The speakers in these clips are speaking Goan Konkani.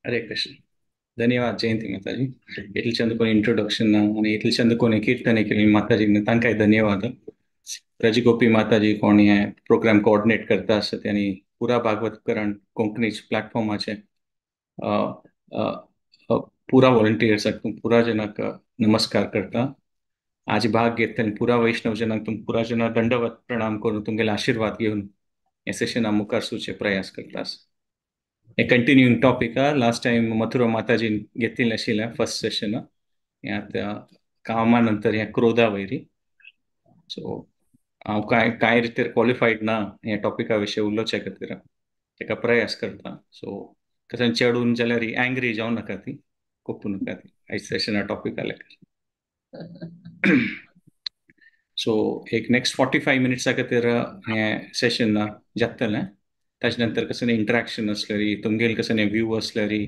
हरे कृष्ण. धन्यवाद जयंती माताजी. इतले चंद कोणी इंट्रोडक्शन आनी इतले चंद कोणी कीर्तन केली माताजी, तांकांय धन्यवाद. रजगोपी माताजी कोण हे प्रोग्राम कोऑर्डिनेट करता आसत आनी पुरा भागवतकरण कोंकणीच प्लॅटफॉर्माचे पुरा वॉलंटियर्साक पुरा जनाक नमस्कार करता. आज भाग घेतले पुरा वैष्णव जनाक तुम पुरा जना दंडवत प्रणाम करून तुमगेले आशीर्वाद घेवन हे सेशना मुखार सुचे प्रयास करता. हे continuing topic last time Mathura माताजी घेतिल्लें आशिल्लें फर्स्ट सेशन ह्या कामा नंतर ह्या क्रोधा वयरी. सो हांव कांय कांय रितीर क्वॉलिफायड ना ह्या टॉपिका विशीं उलोवचे खातीर, ताका प्रयास करता. सो कशें चेडून जाल्यार एंग्री जावं नाका, ती कोपूं नाका ती आयज सेशना टॉपिका लेखा. सो एक नेक्स्ट 45 मिनट्सा खातीर हें सेशन जातलें. ताजे नंतर कशें इंटरेक्शन आसल्यारी, तुमगेले कशें व्यू आसल्यारी,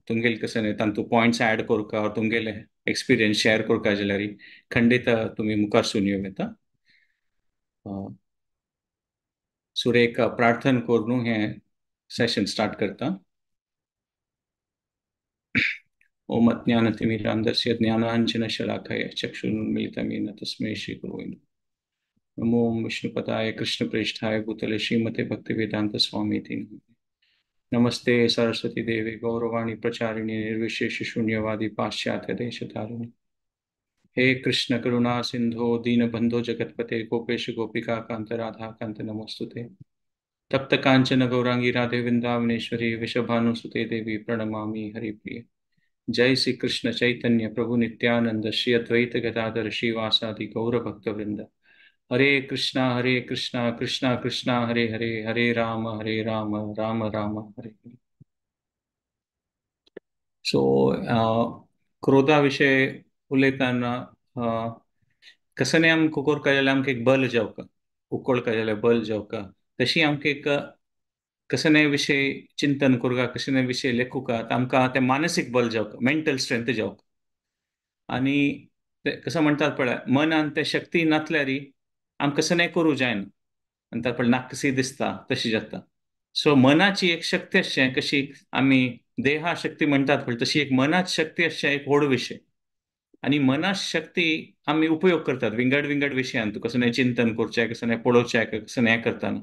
तुमगेले कशें तांतू पॉयंट्स एड करका, तुमगेले एक्सपिरियन्स शेअर करका जाल्यार खंडीत तुमी मुखार सून येवं येता. सुरेख प्रार्थना करून हें सेशन स्टार्ट करता. ओम अज्ञानतिमिरान्धस्य ज्ञानाञ्जनशलाकया चक्षुरुन्मीलितं तस्मै श्रीगुरवे नमः. नमो विष्णुपदाय कृष्णप्रेष्ठाय भूतले श्रीमते भक्तिवेदांत स्वामीति नमः. नमस्ते सरस्वती देवी गौरवाणी प्रचारिणी निर्विशेष शून्यवादी पाश्चात्य देशतारिणी. हे कृष्ण करुणा सिंधो दीनबंधो जगतपते गोपेश गोपिका कांत राधा कांत नमोस्तुते. तप्त कांचन गौरांगी राधे वृंदावनेश्वरी वृषभानुसुते देवी प्रणमामि हरिप्रिये. जय श्री कृष्ण चैतन्य प्रभु नित्यानंद श्री अद्वैत गदाधर श्रीवासादि गौर भक्त वृंद. हरे कृष्णा कृष्णा कृष्णा हरे हरे, हरे राम राम राम हरे हरे. सो क्रोधा विशय उलयतना कसं आमकां करता जाल्यार आमकां एक बल जावका, उकळका जाल्यार बल जावका, तशी आमकां एक कसने विशय चिंतन करका, कसने विशय लेखुका आमकां तें मानसीक बल जावका, मेंटल स्ट्रेंथ जावका. आनी ते कसं म्हणटात पळय, मनान ते शक्ती नासल्यारी आमकां कसं नाही करूं जायना, म्हणटात पळय नाक कशी दिसता तशी जाता. सो मनाची एक शक्ती आसचें, कशी आमी देहा शक्ती म्हणटात पळय तशी एक मनाची शक्ती आसचें एक व्हड विशय. आनी मना शक्ती आमी उपयोग करतात विंगड विंगड विशयांत, कसं नाही चिंतन करचें, कसं नाही पळोवचें, कसं हें करतना,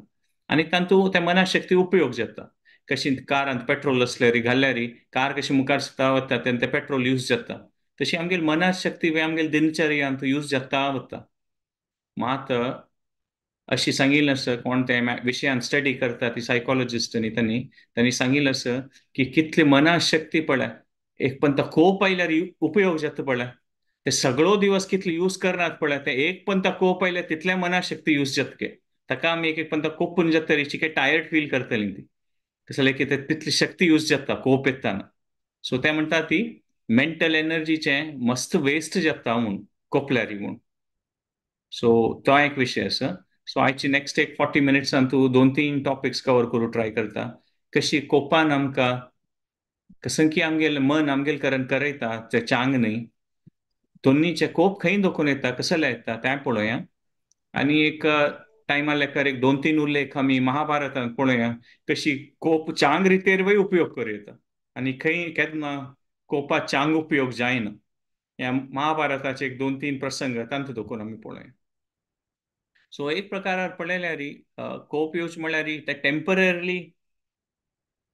आनी तातूंत त्या मना शक्ती उपयोग जाता. कशी कारांत पेट्रोल आसल्यार घाल्यार कार कशी मुखार सुद्दां वता तेन्ना तें पेट्रोल यूज जाता, तशी आमगेली मना शक्ती आमगेले दिनचर्यांत यूज जाता वता. मात अशी सांगिल्लें आसा, कोण ते विशयान स्टडी करता ती सायकोलॉजिस्ट न्ही, तांणी तांणी सांगिल्लें आसा की कितली मना शक्ती पळय एक पण तो कोप आयल्यार उपयोग जाता पळय, ते सगळो दिवस कितले यूज करनात पळय, ते एक पण तो कोप आयल्यार तितले मना शक्ती यूज जातके. ताका आमी एक एक पण तो कोपून जाता चिके टायर्ड फील करतली ती, कसले की ते तितली शक्ती यूज जाता कोप येताना. सो ते म्हणटा ती मेंटल एनर्जीचे मस्त वेस्ट जाता म्हूण कोपल्यारी म्हूण. सो तो एक विशय आसा. सो आयची नेक्स्ट एक 40 मिनट्सान तूं 2-3 टॉपिक्स कवर करूं ट्राय करता. कशी कोपान आमकां कसं की आमगेलें मन आमगेलें करण करयता तें चांग न्ही, दोन्नीचे कोप खंय दोखून येता कसले येता तें पळोवया. आनी एक टायमा लेखार एक 2-3 उल्लेख आमी महाभारतांत पळोवया कशी कोप चांग रितेर उपयोग करूं येता आनी खंय केन्ना कोपा चांग उपयोग जायना. ह्या महाभारताचे एक 2-3 प्रसंग तांतूं दोखून आमी पळोवया. सो एक प्रकारार पळयल्यार कोप येवच म्हणल्यार ते टेम्पररीली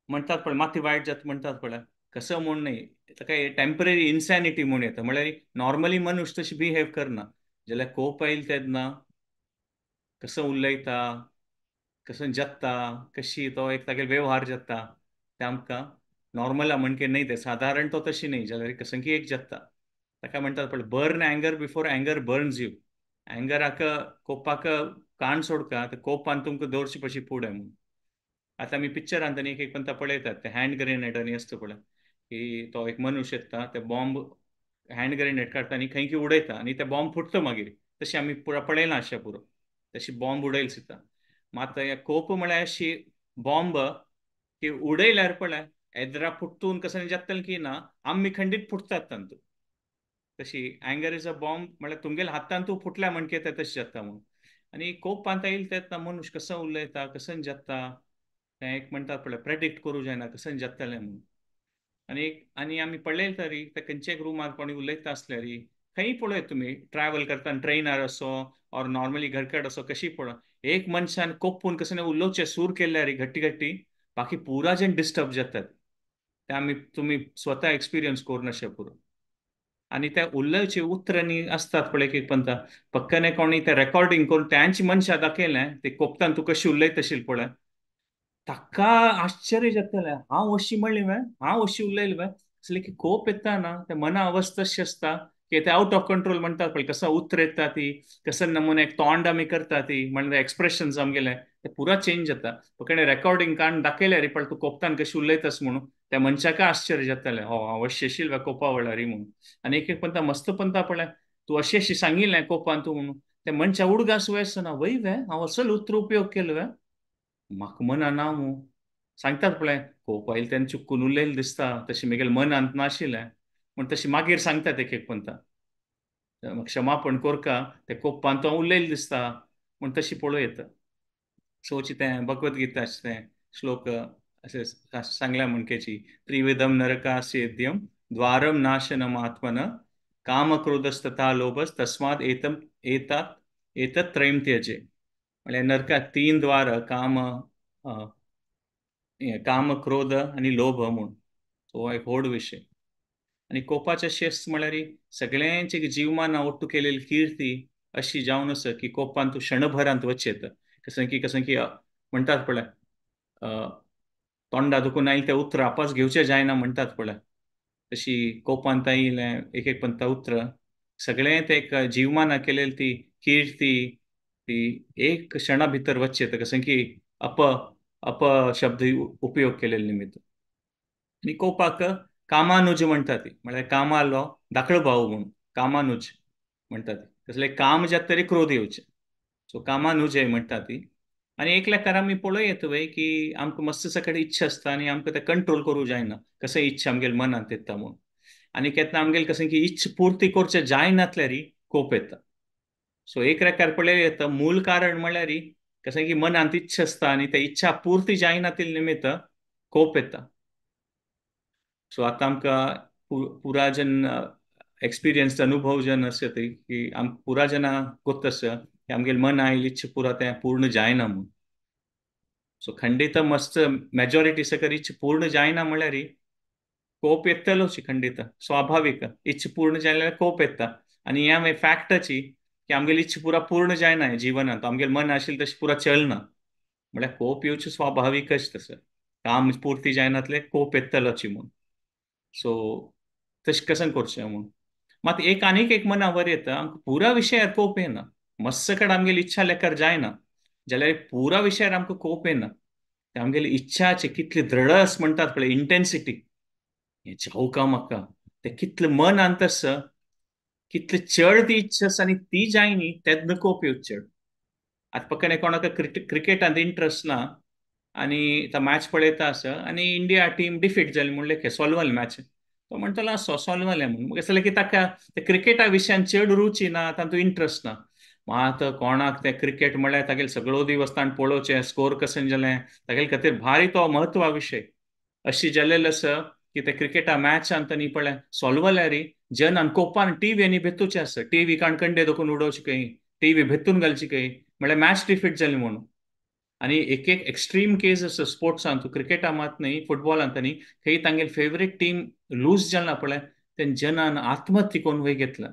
म्हणटात पळय, माथी वायट जाता म्हणटात पळय, कसं म्हूण न्ही, ताका टेम्पररी इन्सॅनिटी म्हूण येता. म्हणल्यार नॉर्मली मनुष्य तशी बिहेव करना, जाल्यार कोप आयल तेन्ना कसं उलयता, कसं जगता, कशी तो एक तागेलो वेव्हार जाता ते आमकां नॉर्मला म्हणके न्ही, ते सादारण तो तशी न्ही, जाल्यार कसं की एक जगता. ताका म्हणटात पळय burn anger before anger burns you. अँगराक कोपाक कान सोडका ते कोपान तुमकां दवरचे पशी फुडें म्हूण. आतां आमी पिक्चरांत आनी एक एक पण पळयतात ते हँड ग्रेनेड आनी आसता पळय की तो एक मनुष्य येता ते बॉम्ब हँड ग्रेनेड काडटा आनी खंय की उडयता आनी ते बॉम्ब फुटता मागीर. तशें आमी पुरो पळयलां अशें पुरो तशी बॉम्ब उडयल सुद्दां. मात कोप म्हळ्यार अशी बॉम्ब की उडयल्यार पळय एदरा फुटतून कसं जातलें की ना, आमी खंडीत फुटतात तांतूं. तशी अँगर is a bomb म्हळ्यार तुमगेल्या हातान तूं फुटल्या म्हणके ते तशें जाता म्हूण. आनी कोप पांता येयल तेन्ना मनुष्य कसो उलयता, कसं जाता तें एक म्हणटात पळय प्रेडिक्ट करूं जायना कसं जातलें म्हूण. आनी आनी आमी पळयले तरी ते खंयच्या रुमार कोणी उलयता आसल्यार खंय पळयत तुमी ट्रॅवल करतना ट्रेनार असो ऑर नॉर्मली घरकड असो कशी पळय एक मनशान कोपून कसं उलोवचें सूर केल्यार घट्टी घट्टी बाकी पुरा जण डिस्टर्ब जातात. ते आमी तुमी स्वता एक्सपिरियन्स करून अशें पुरो. आनी त्या उलोवचे उतरांनी आसतात पळय एक पंता पक्कने कोणी ते रेकॉर्डिंग करून त्यांची मनशां दाखयलें ते कोपतान तूं कशी उलयत आशिल्ली पळय ताका आश्चर्य जातलें हांव अशी म्हणली वे हांव अशी उलयलें वे असले की कोप येता ना ते मना अवस्था अशी आसता की ते आवट ऑफ कंट्रोल म्हणटात पळय कसो उतर येता ती कसं नमुने तोंड आमी करता ती म्हणजे एक्सप्रेशन्स आमगेले ते पुरा चेंज जाता. पकडे रेकॉर्डिंग काडून दाखयल्यार रे पण तूं कोपतान कशी उलयतास म्हणून त्या मनशाक आश्चर्य जातलें हो हांव अशी आशिल्लें वे कोपा वेळार म्हणून. आनी एक एक पंता मस्त पंता पळय तूं अशी अशी सांगिल्लें कोपान तूं म्हणून ते मनशा उडगास वय आसना वय वे हांव असलो उतर उपयोग केलो वे म्हाका मना ना मू सांगतात पळय कोप आयले तेन्ना चुकून उलयलें दिसता तशें म्हगेलें मनांत नाशिल्लें म्हण तशें मागीर सांगतात एक एक पंता क्षमापण कोरका ते कोपान तो उलयलें दिसता म्हण तशी पळोवं येता. सोची तें भगवद्गीताचें तें श्लोक अशें सांगल्या म्हणकेची त्रिविधम नरकास्येद्यम द्वारम नाशनम आत्मन काम क्रोधस्तथा लोभस तस्मात् एतम एतात एतत् त्रयं त्यजे. म्हळ्यार नरकाक तीन द्वार काम काम क्रोध आनी लोभ म्हूण. सो एक व्हड विशय. आनी कोपाचें शेस्त म्हळ्यार सगळ्यांचे जीवमाना ओट्टू केलेली किर्ती अशी जावन आसा की कोपान तूं क्षणभरांत वचयेता. कसं की कसं की म्हणटात पळय तोंडा दुखून आयलें तें उतर आपास घेवचें जायना म्हणटात पळय तशी कोपान आयलें एक एक पंता उतर सगळें तें एक जीवमाना केलेली ती किर्ती ती एक क्षणा भितर वचयेता कसं की अप अपशब्द उपयोग केलेले निमित्त. आनी कोपाक कामानुज म्हणटा ती म्हळ्यार कामालो धाकलो भाव म्हणून कामानुज म्हणटा ती कसलें काम जाता तरी क्रोध येवचें सो कामानुज म्हणटा ती. आनी एकल्या आमी पळोवं येता वय की आमकां मस्त सकाळी इच्छा आसता आनी आमकां तें कंट्रोल करूं जायना कशें इच्छा आमगेले मनांत येता म्हणून. आनी केन्ना आमगेले कशें की इच्छा पुर्ती करचें जायनातल्यार कोप येता. सो एक रेकार पळयलें येता मूल कारण म्हळ्यार कशें की मनांत इच्छा आसता आनी त्या इच्छा पुर्ती जायना तिले निमित्त कोप येता. सो आतां आमकां पुरा जन एक्सपिरियन्स अनुभव जन आसा ते की आमकां पुरा जना गोत आसा की आमगेले मन आयली इच्छा पुरा तें पूर्ण जायना म्हणून. सो खंडित मस्त मेजॉरिटी सकर इच्छा पूर्ण जायना म्हळ्यार कोप येतलोच खंडित स्वाभावीक इच्छा पूर्ण जायना कोप येता. आनी हें मागीर फॅक्टाची की आमगेली इच्छा पुरा पूर्ण जायना जिवनांत आमगेलें मन आशिल्लें तशें पुरा चलना म्हळ्यार कोप येवचें स्वाभाविकच तसो काम पुर्ती जायनातलें कोप येतलोच म्हणून. सो तशें कशें करचें म्हणून मात एक आनीक एक मनावर येता आमकां पुरा विशयार कोप येना मस्त कडेन आमगेली इच्छा लेखार जायना जाल्यार पुरा विशयार आमकां कोप येना आमगेली इच्छाची कितली दृढ म्हणटात पळय इंटेन्सिटी हें जावं का म्हाका तें कितलें मनांत आसा कितले चड ती इच्छा आसा आनी ती जायनी तेन्ना कोप येवचें चड. आतां पक्कने कोणाक क्रिकेटांत इंट्रस्ट ना आनी आतां मॅच पळयता आसा आनी इंडिया टीम डिफीट जाली म्हूण लेखे सॉल्व जाली मॅच तो म्हणटलो आसो सॉल्व जालें म्हणून म्हाका दिसलें की ताका ते क्रिकेटा विशयान चड रुची ना तातूंत इंट्रस्ट ना. मात कोणाक तें क्रिकेट म्हळ्यार तागेले सगळो दिवस ताणें पळोवचें स्कोर कशें जालें तागेले खातीर भारी तो म्हत्वा विशय अशी जालेलें आसा की ते क्रिकेटा मॅचान तांणी पळय सॉल्व जाल्यार जनान कोपान टीव्ही आनी भेतूचे आसा टीव्ही काणकंडे दोखून उडोवची खंय टीव्ही भेतून घालची खंय म्हळ्यार मॅच डिफीट जाली म्हणून. आनी एक एक एक्स्ट्रीम केस आसा स्पोर्ट्सान तूं क्रिकेटा मात न्ही फुटबॉलांत न्ही खंय तांगेली फेवरेट टीम लूज जाली पळय तेन्ना जनान आत्महत्या करून वय घेतला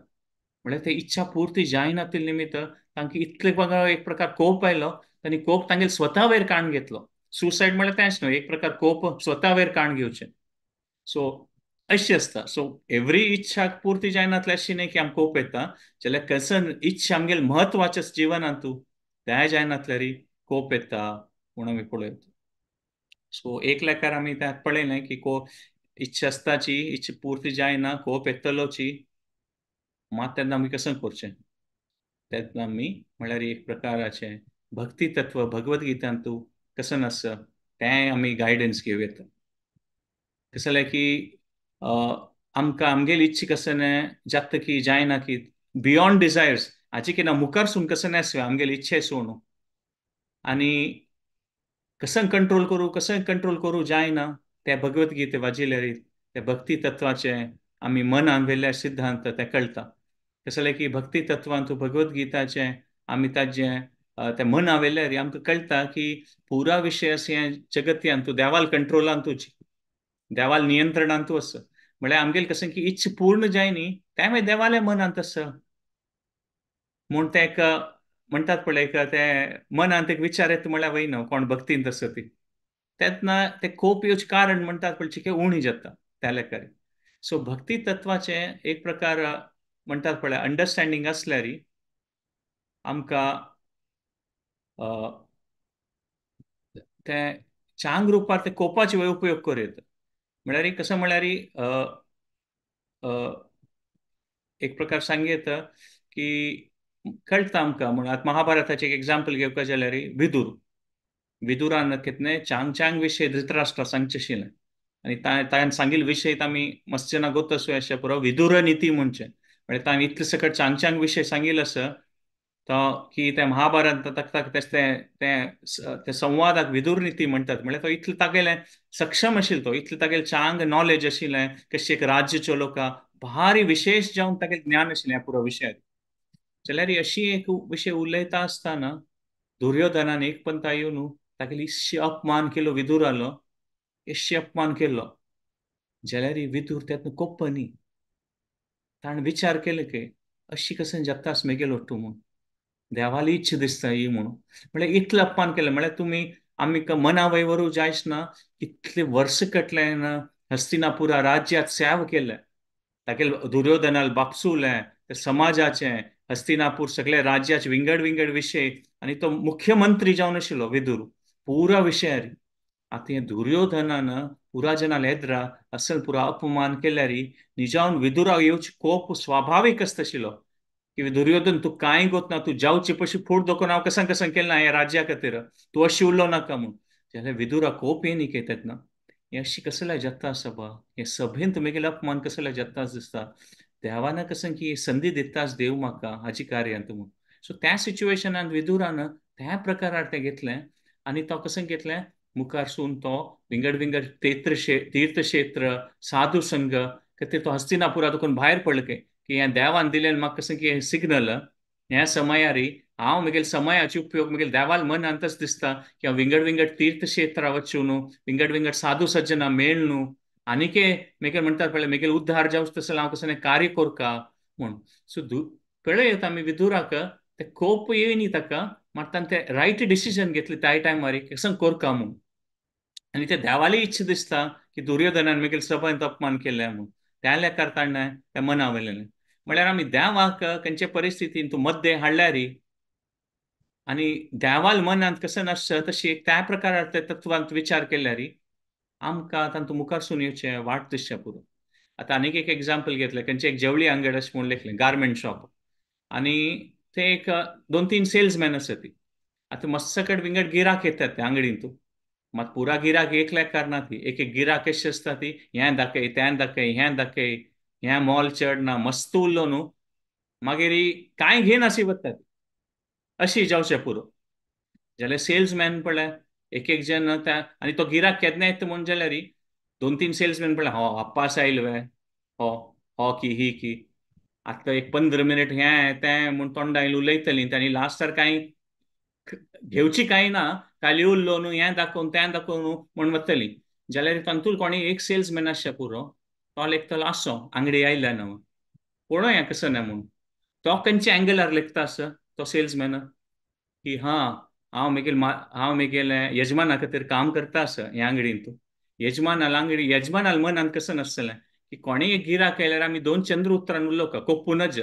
म्हळ्यार ते इच्छा पुर्ती जायना ते निमित्त तांकां इतले बघा एक प्रकार कोप आयलो तांणी कोप तांगेले स्वता वयर काडून घेतलो. सुसायड म्हळ्यार तेंच न्हय एक प्रकार कोप स्वता वयर काडून घेवचें. सो अशी आसता. सो एवरी इच्छा पुर्ती जायनातली अशी न्ही की आमकां कोप येता जाल्यार कसन इच्छा आमगेले म्हत्वाचें जिवनांत तूं तें जायनातल्यार कोप येता म्हूण आमी पळयता. सो एक लेखार आमी त्यात पळयलें की को इच्छा आसताची इच्छा पुर्ती जायना कोप येतलोची मात तेन्ना आमी कशें करचें तेन्ना आमी म्हळ्यार एक प्रकाराचें भक्ती तत्व भगवद्गीतांत तूं कशें आसा तें आमी गायडन्स घेवं येता. कशें जालें की आमकां आमगेली इच्छा कशें जाता की जायना की बियोंड डिजायर्स हाची कितें मुखार सून कशें आसता आमगेली इच्छा सोडून आनी कशें कंट्रोल करूं कशें कंट्रोल करूं जायना त्या भगवद्गीते वाजिल्यार ते भक्ती तत्वाचे आमी मनान व्हेल्ले सिद्धांत ते कळटा. कसले की भक्ती तत्वांतू भगवद्गीताचे आमी ताजे ते मना व्हेल्यार आमकां कळटा की पुरा विशय अशें जगत्यांतू देवाल कंट्रोलांतूच, देवाल नियंत्रणांतू आसा. म्हळ्यार आमगेले कशें की इच्छा पूर्ण जायनी तें मागीर देवाल्या मनांत आसा म्हूण तें एक म्हणटात पळय एक तें मनांत एक विचार येता म्हळ्यार वयना कोण भक्तींत आसा ती, तेन्ना तें कोप येवचें कारण म्हणटात पळय चिके उणी जाता त्या लेखार. सो भक्ती तत्वाचें एक प्रकार म्हणटात पळय अंडरस्टँडींग आसल्यार आमकां तें चांग रुपार ते कोपाचे वय उपयोग करूं येता. म्हळ्यार कसो म्हळ्यार एक प्रकार सांग येता की कळटा आमकां. म्हूण आतां महाभारताचें एक एग्जाम्पल घेवपाक जाल्यार विदूर, विदुरान कितने चांग चांग विशय धृतराष्ट्रा सांगचे आशिल्लें आनी ताणें सांगिल्ले विशय आमी मस्त जाणां गोत आसूं अशें पुरो विदुर निती म्हणचें. म्हळ्यार ताणें इतले सकट चांग चांग विशय सांगिल्लो आसा तो की ते महाभारत तें ते संवादाक विदुर निती म्हणटात. म्हळ्यार तो इतलें तागेलें सक्षम आशिल्लो, तो इतलें तागेलें चांग नॉलेज आशिल्लें कशें एक राज्य चलोवका भारी विशेश जावन तागेलें ज्ञान आशिल्लें ह्या पुरो विशयार. जाल्यार अशी एक विशय उलयता आसतना दुर्योधनान एक पंता येवन तागेलो इश्य अपमान केलो, विदुरालो इश्य अपमान केलो. जाल्यार विदूर त्यातून कोप्पनी ताणें विचार केलो की अशी कशें जातास मेगेलो तूं म्हूण देवाली इच्छा दिसता ही म्हणून. म्हळ्यार इतलो अपमान केलो म्हळ्यार तुमी आमी मना वयवरू जायच ना, इतले वर्स कटलें ना हस्तिनापुरा राज्यात सेवा केलें तागेले दुर्योधनाल बापसूलें ते समाजाचें हस्तिनापूर सगळे राज्याचे विंगड विंगड विशय आनी तो मुख्यमंत्री जावन आशिल्लो विदूर पुरा विशयार. आतां हें दुर्योधनान पुरा जनाल येद्रा असल पुरा अपमान केल्यार निजावन विदुराक येवची कोप स्वाभावीक आसता आशिल्लो की दुर्योधन तूं कांय गोत ना, तूं जावचे पशी फूड दोकोन हांव कसां कसां केलें ना ह्या राज्या खातीर, तूं अशी उरलो नाका म्हूण. जाल्यार विदुरा कोप येनी के तेन्ना हें अशी कसल्या जाता आसा बा, हे सभेन तुमेगेले अपमान कसल्या जाता दिसता, देवान कसं की संदी दितास देव म्हाका हाजी कार्यांत म्हूण. सो त्या सिच्युएशनान विदुरान त्या प्रकारार तें घेतलें आनी तो कसं घेतलें मुखारसून तो विंगड विंगड तीर्थक्षेत्र साधू संघ खातीर तो हस्तिनापुरा देखून भायर पडलो की ह्या देवान दिलें म्हाका कसं की हें सिग्नल ह्या समयारी हांव म्हगेले समयाचे उपयोग म्हगेले देवाल मनांतच दिसता की हांव विंगड विंगड तीर्थक्षेत्रां वचून न्हू, विंगड विंगड साधू सज्जना मेळ न्हू आनीके मेगेल म्हणटात पळय मेगेल उद्धार जावचो तसो हांव कसं कार्य करका म्हूण. सो पळयत आमी विदुराक ते कोप येयनी ताका मात ताणें ते रायट डिसिजन घेतले त्या टायमार कसं करका म्हूण. आनी ते देवाली इच्छा दिसता की दुर्योधनान मेगेले सभेंत अपमान केले म्हूण त्या लेखार ताणें तें मना वयलें. म्हळ्यार आमी देवाक खंयचे परिस्थितीन तूं मद्दे हाडल्यार आनी देवाल मनांत कसं नासता तशी एक त्या प्रकारार त्या तत्वांत विचार केल्यार आमकां तांतूं मुखारसून येवचें वाट दिसचें पुरो. आतां आनीक एक एग्जाम्पल घेतलें खंयचें एक जेवळी आंगड अशें म्हूण लेखलें गार्मेंट शॉप आनी ते एक 2-3 सेल्समॅन आसा ती. आतां मस्त सकट विंगड गिराक येतात ते आंगडींतू, मात पुरा गिराक एक लेखार ना ती, एक एक गिराक कशें आसता ती हें दाखय तें दाखय हें दाखय हें मोल चड ना मस्त उरलो न्हू मागीर कांय घेनाशी वता ती अशी जावचें पुरो. जाल्यार सेल्समॅन पळय एक एक जण त्या आनी तो गिराक केन्ना येता म्हूण जाल्यार 2-3 सेल्समॅन पळय हो अप्पास आयलो वे हो हो की ही की आतां एक 15 मिनट हें तें म्हूण तोंडा आयलो उलयतलीं आनी लास्टार कांय घेवची कांय ना खाली उरलो न्हू हें दाखोवन तें दाखोवन न्हू म्हूण वतली. जाल्यार तातूंत कोणी एक सेल्समॅन आसचे पुरो तो लेखतलो आसो आंगडी आयल्या न्हू पळोवया कसो ना म्हूण तो खंयच्या एंगलार लेखता आसा तो सेल्समॅन की हां हांव मेगेले हांव मेगेले यजमाना खातीर काम करता आसा ह्या आंगडीन तूं यजमानाल आंगडी यजमानाल मनांत कसं नासतलें की कोणीय एक गिराक आयल्यार आमी 2 चंद्र उतरान उलोवका कोप्पूं नज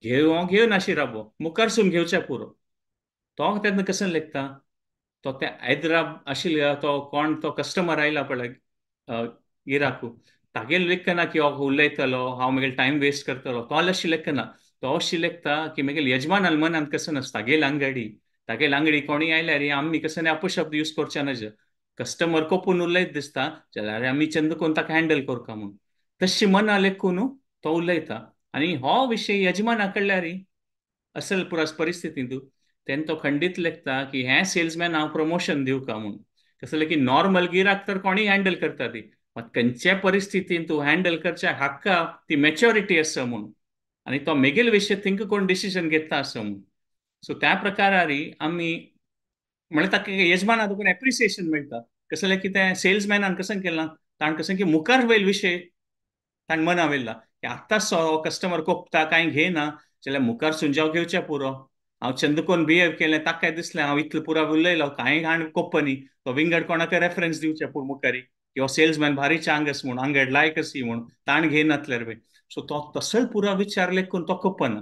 घेव घेवन नाशी राबो मुखारसून घेवचें पुरो. तो तेन्ना कसं लेखता तो त्या हैदरा आशिल्लो तो कोण तो कस्टमर आयला पळय गिराकू तागेलो लेखना की हो उलयतलो हांव म्हगेलो टायम वेस्ट करतलो तो अशें लेखना, तो अशें लेखता की म्हगेले यजमानाल मनांत कसं नासता तागेली आंगडी तागेली आंगडी कोणीय आयल्यार आमी कसं अपशब्द यूज करचे नज कस्टमर कोपून उलयत दिसता जाल्यार आमी चंद कोण ताका हँडल करका म्हूण तशी मना लेखून तो उलयता. आनी हो विशय यजमाना कडल्यार असल पुरास परिस्थितींत तेन्ना तो खंडीत लेखता की हें सेल्समॅन हांव प्रमोशन दिवका म्हूण. कसलें की नॉर्मल गिराक तर कोणीय हँडल करता ती मात खंयच्या परिस्थितीन तूं हँडल करच्या हाका ती मॅच्युरिटी आसा म्हूण, आनी तो मेगेल विशय थिंक कोण डिसिजन घेता आसा म्हूण. सो त्या प्रकारारी आमी म्हळ्यार ताका येजमाना तुका एप्रिसिएशन मेळटा. कसलें की तें सेल्समॅनान कशें केलां, ताणें कशें की मुखार वयल विशय ताणें मना व्हेला की आत्ताच हो कस्टमर कोपता कांय घेयना जाल्यार मुखार सुंजाव घेवचें पुरो, हांव चंदकोन बिहेव केलें ताकाय दिसलें हांव इतलें पुरा उलयलो कांय घाण कोप्पनी, तो विंगड कोणाकय रेफरन्स दिवचें पूण मुखारी की हो सेल्समॅन भारी चांग आसा म्हूण, आंगड लायक आसी म्हूण, ताण घेयनातल्यार बी. सो तो तसोय पुरा विचार लेखून तो कोपना.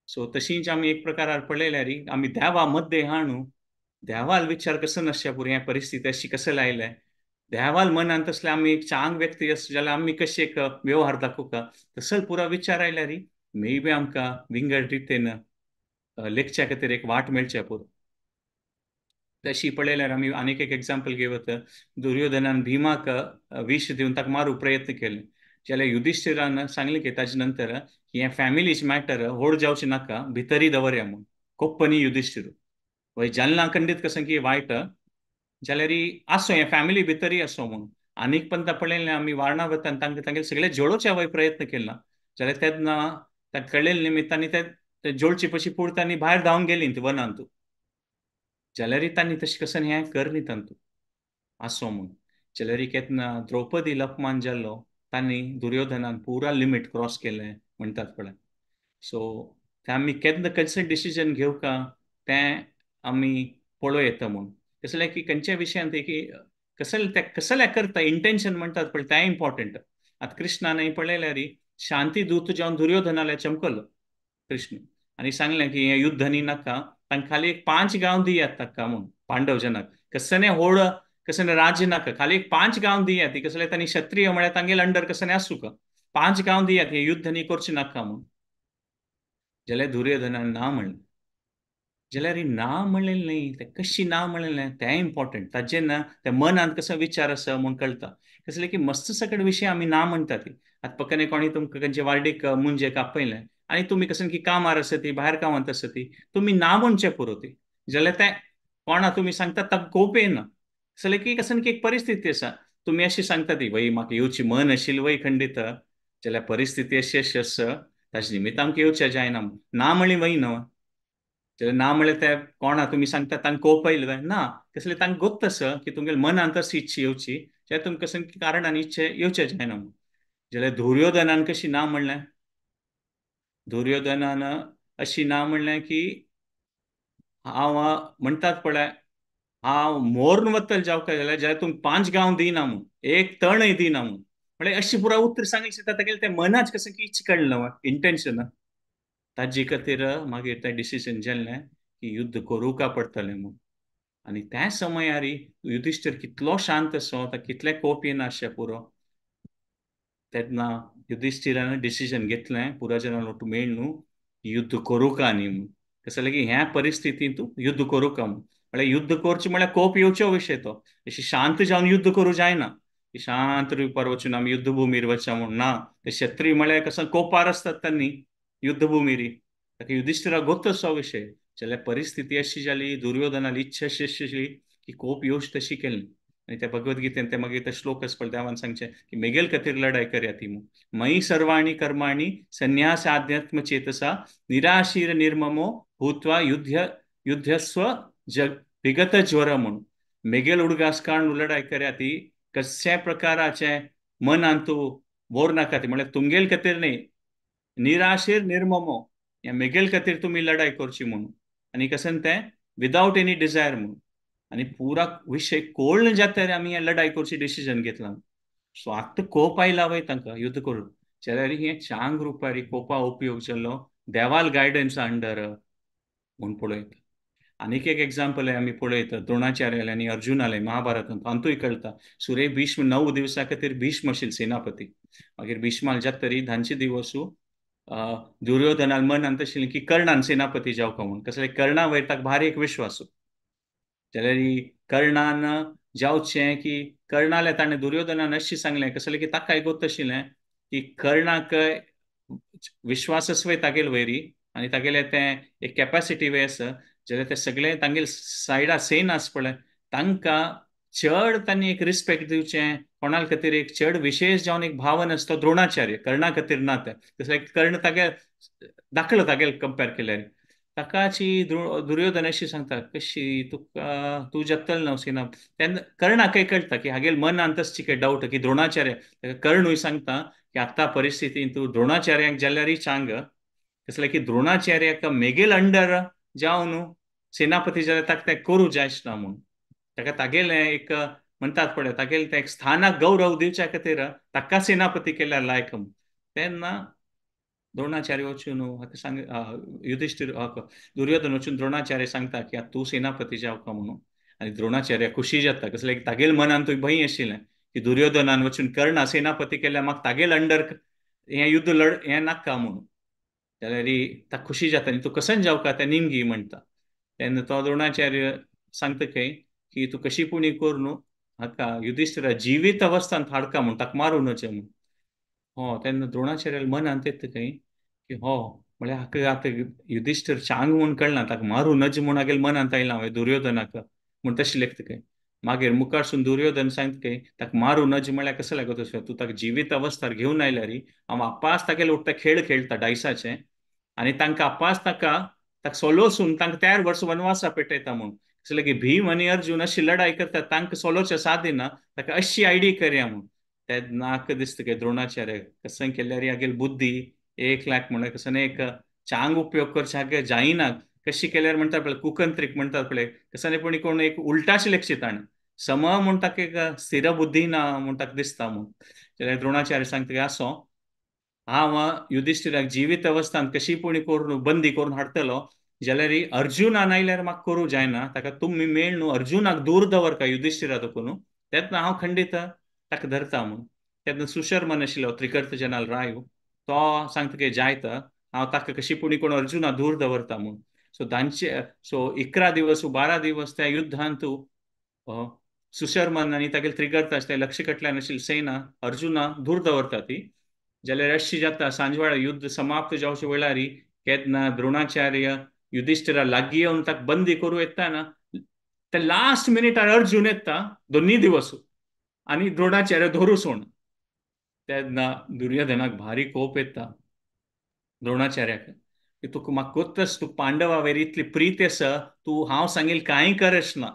सो तशींच आमी एक प्रकारार पळयल्यार आमी देवा मद्दे हाणू देवाल विचार कसो नासच्या पुरो ह्या परिस्थिती अशी कशें लायलें, देवाल मनान तसले आमी एक चांग व्यक्ती आसता जाल्यार आमी कशें एक व्यवहार दाखोवका तसो पुरा विचार आयल्यार मे बी आमकां विंगड रितीन लेखच्या खातीर एक वाट मेळच्या पुरो. तशी पळयल्यार आमी आनीक एक एग्जाम्पल घेवत, दुर्योधनान भीमाक विश दिवन ताका मारूंक प्रयत्न केले जाल्यार युधिश्ठिरान सांगलें की ताजे नंतर हें फॅमिलीज मॅटर व्हड जावचें नाका भितरी दवरया म्हूण. कोप्पनी युधिश्ठीर वय जालना खंडीत कसं की वायट जाल्यार आसो हें फॅमिली भितरी आसो म्हूण. आनीक पण पळयलें आमी वारणावतान तांकां तांगेले सगळे जोडोवच्या वय प्रयत्न केला जाल्यार तेन्ना ताका कळ्ळेले निमित्तान ते जोडचे पशी पूण तांणी भायर धांवन गेली ती वनांत, जाल्यार तांणी तशें कसं हें कर न्ही तांतू आसो म्हूण. जाल्यार केन्ना द्रौपदील अपमान जाल्लो तांणी दुर्योधनान पुरा लिमीट क्रॉस केलें म्हणटात पळय. सो तें आमी केन्ना खंयचें डिसिजन घेवका तें आमी पळोवं येता म्हूण. कसलें की खंयच्या विशयांत की कसलें तें कसलें करता इंटेन्शन म्हणटात पळय तें इम्पॉर्टंट. आतां कृष्णान पळयल्यार शांती दूत जावन दुर्योधनाले चमकलो कृष्ण आनी सांगलें की हें युद्ध न्ही नाका, तांकां खाली एक 5 गांव दियात ताका म्हूण पांडव जनाक, कसलें होड कसलें राज्य नाका, खाली एक 5 गांव दियात, कसलें तांणी क्षत्रिय म्हळ्यार तांगेले अंडर कसलें आसूं का, 5 गांव दियात, हें युद्ध न्ही करचें नाका म्हूण. जाल्यार दुर्योधनान ना म्हणलें. जाल्यार ना म्हणलें न्ही तें कशी ना म्हणलें तें इम्पॉर्टंट, ताजें ना त्या मनांत कसो विचार आसा म्हूण कळटा. कसलें की मस्त सकट विशय आमी ना म्हणटा ती. आतां पकने कोणी तुमकां खंयचे वार्डीक मुंजेक आपयलें आनी तुमी कसं की कामार आसा ती भायर कामांत आसा ती तुमी ना म्हणचें पुरो ती, जाल्यार तें कोणा तुमी सांगता ताका कोप येना. कसलें की कसं की एक परिस्थिती आसा तुमी अशी सांगता ती वय म्हाका येवची मन आशिल्ली वय खंडीत, जाल्यार परिस्थिती अशी अशी आसा ताजे निमित्त आमकां येवचें जायना, ना म्हणली वय न्हू. जाल्यार ना म्हणलें तें कोणा तुमी सांगता तांकां कोप येयलें ना, कसलें तांकां गोत्त आसा की तुमगेले मनांत अशी इच्छा येवची, जाल्यार तुमकां कसं कारणान इच्छा येवचें जायना म्हूण. जाल्यार दुर्योधनान कशी ना म्हणलें, दुर्योधनान अशी ना म्हणलें की हांव म्हणटात पळय हांव मोर्न वतल जावका जाल्यार जाल्यार तुमकां 5 गांव दिना म्हूण, एक तणय दिना म्हूण, म्हळ्यार अशी पुरा उतर सांगली तागेलें तें मनाच कसं की इच्छा कळ्ळें इंटेन्शन, ताजे खातीर मागीर तें डिसिजन जालें की युद्ध करूंका पडटलें म्हूण. आनी त्या समयार युधिश्ठीर कितलो शांत आसो, ताका कितलें कोप येना आसचें पुरो. तेन्ना युधिश्ठिरान डिसिजन घेतलें पुरा जनां लोटू मेळ न्हू युद्ध करूंका न्ही म्हूण. कसलें की ह्या परिस्थितींत तूं युद्ध करूंका म्हूण, म्हळ्यार युद्ध करचें म्हळ्यार कोप येवचो विशय तो, अशी शांत जावन युद्ध करूं जायना, शांत रुपार वचून आमी युद्धभुमीर वचया म्हूण ना. ते क्षत्रिय म्हळ्यार कसो कोपार आसतात तांणी युद्धभुमीरी, ताका युधिश्ठिराक गोत्त असो विशय. जाल्यार परिस्थिती अशी जाली दुर्योधनाली इच्छा अशी आशिल्ली की कोप येवची तशी केली. आनी त्या भगवद्गीतेन ते मागीर ते श्लोक आसा पळय देवान सांगचें की मेगेल खातीर लढाय करया ती म्हूण. मयी सर्वाणि कर्माणि संन्यास आध्यात्म चेतसा निराशीर निर्ममो भूत्वा युध्यस्व जग विगत ज्वर म्हूण. मेगेल उडगास काडून लढाय करया ती कसल्या प्रकाराचें मनान तूं वोर नाका ती, म्हळ्यार तुमगेल खातीर न्ही, निराशीर निर्ममो ह्या मेगेल खातीर तुमी लढाय करची म्हणून. आनी कशें तें विदावट एनी डिजायर म्हणून. आनी पुरा विशय कोण जाता आमी हें लढाय करची डिसिजन घेतलां. सो आतां कोप आयला वय तांकां युद्ध करून, जाल्यार हें चांग रुपारी कोपा उपयोग जाल्लो देवाल गायडन्स अंडर म्हूण पळयता. आनीक एक एग्जाम्पल आमी पळयता द्रोणाचार्याले आनी अर्जुनाले महाभारतांत तांतूय कळटा. सुरे भीष्म 9 दिवसां खातीर भीष्म आशिल्ले सेनापती, मागीर भीष्माल जाता तरी धांचे दिवसू दुर्योधनाल मनांत आशिल्लें की कर्णान सेनापती जावका म्हूण. कसलें कर्णा वयर ताका भारी एक विश्वास, जाल्यार कर्णान जावचें की कर्णाले ताणें दुर्योधनान अशें सांगलें कसलें की ताकाय गोत्त आशिल्लें की कर्णाक विश्वास वय तागेले वयरी आनी तागेलें तें एक कॅपॅसिटी वय आसा, जाल्यार ते सगळे तांगेले सायडा सेन आसा पळय तांकां चड तांणी एक रिस्पेक्ट दिवचें कोणा खातीर एक चड विशेष जावन एक भावन आसता द्रोणाचार्य, कर्णा खातीर ना तें. तशें कर्ण तागे दाखलो तागेल कंपेर केल्यार ताकाची दुर्योधनाशी सांगता कशी तुका तूं जातल न्हू सेना. तेन्ना कर्णाकय कळटा की हागेल मनांत तसची काय डावट की द्रोणाचार्य, ताका कर्णूय सांगता की आतां परिस्थितीन तूं द्रोणाचार्यांक जाल्यारय चांग, कसलें की द्रोणाचार्याक मेगेल अंडर जावन सेनापती जाल्यार ताका तें करूं जायच ना म्हूण. ताका तागेलें एक म्हणटात पळय तागेलें तें एक स्थानाक गौरव दिवच्या खातीर ताका सेनापती केल्यार लायक म्हूण. तेन्ना द्रोणाचार्य वचून हाका सांग युधिष्ठिर दुर्योधन वचून द्रोणाचार्य सांगता की तूं सेनापती जावका म्हणून. आनी द्रोणाचार्य खुशी जाता, कसलें तागेल मनान तुय भंय आशिल्लें की दुर्योधनान वचून कर्णा सेनापती केल्यार म्हाका तागेल अंडर हें युद्ध लड हें नाका म्हणून. जाल्यार ताका खुशी जाता आनी तूं कसन जावका तें निमगी म्हणटा. तेन्ना तो द्रोणाचार्य सांगता खंय की तूं कशी पुणी करून हाका युधिष्ठिरा जिवीत अवस्थांत हाडका म्हूण, ताका मारूं नजे म्हूण. हो तेन्ना द्रोणाचार्याल्या मनांत येता खंय की हो म्हळ्यार हाका आतां युधिष्ठिर चांग म्हूण कळना, ताका मारूं नज म्हूण हागेल्या मनांत आयलां हांवें दुर्योधनाक म्हूण तशें लेखता खंय. मागीर मुखारसून दुर्योधन सांगता खंय ताका मारूं नज म्हळ्यार कसो लागता तशें तूं ताका जिवीत अवस्थार घेवन आयल्यार हांव आपास तागेले उठता खेळ खेळटा डायसाचे आनी तांकां आपास ताका ताका सोलोसून तांकां तयार वर्स वनवासा पेटयता म्हूण. कसलें की भीम आनी अर्जुन अशी लढाई करता तांकां सोलोचें सादिना ताका अशी आयडी करया म्हूण. तेन्ना नाक दिसता की द्रोणाचार्य कसं केल्यार हागेली बुद्धी एक लाख म्हणल्यार कसं एक चांग उपयोग करचे हागे जायना, कशी केल्यार म्हणटात पळय कुकंत्रीक म्हणटात पळय कसं पूण कोण एक उल्टाशी लेक्षित आनी सम म्हूण ताका एक स्थिर बुद्धी ना म्हूण ताका दिसता म्हूण. जाल्यार द्रोणाचार्य सांगता की आसो हांव युधिष्ठिराक जिवीत अवस्थांत कशी पुणी करून बंदी करून हाडटलो जाल्यार अर्जुनान आयल्यार म्हाका करूं जायना, ताका तुमी मेळ न्हू अर्जुनाक दूर दवरका युधिष्ठिरा देखून, तेन्ना हांव खंडीत ताका धरता म्हूण. तेन्ना सुशर्मन आशिल्लो त्रिकर्त जनाल राय तो सांगता की जायत हांव ताका कशी पुणी कोण अर्जुना दूर दवरता म्हूण. सो तांचे सो 11 दिवस 12 दिवस त्या युद्धांत सुशर्मन आनी तागेले त्रिगर्त आसता लक्ष कटल्यान आशिल्ली सेना अर्जुना दूर दवरता ती. जाल्यार अशी जाता सांजवेळा युद्ध समाप्त जावचे वेळार केन्ना द्रोणाचार्य युधिष्ठिरा लागीं येवन ताका बंदी करूं येता ना ते लास्ट मिनिटार अर्जुन येता दोन्ही दिवस आनी द्रोणाचार्य धरू सोड. तेन्ना दुर्योधनाक भारी कोप येता द्रोणाचार्याक की तुका म्हाका कोत्तच तुका पांडवा वयर इतली प्रीत आसा तूं हांव सांगील कांय करस ना,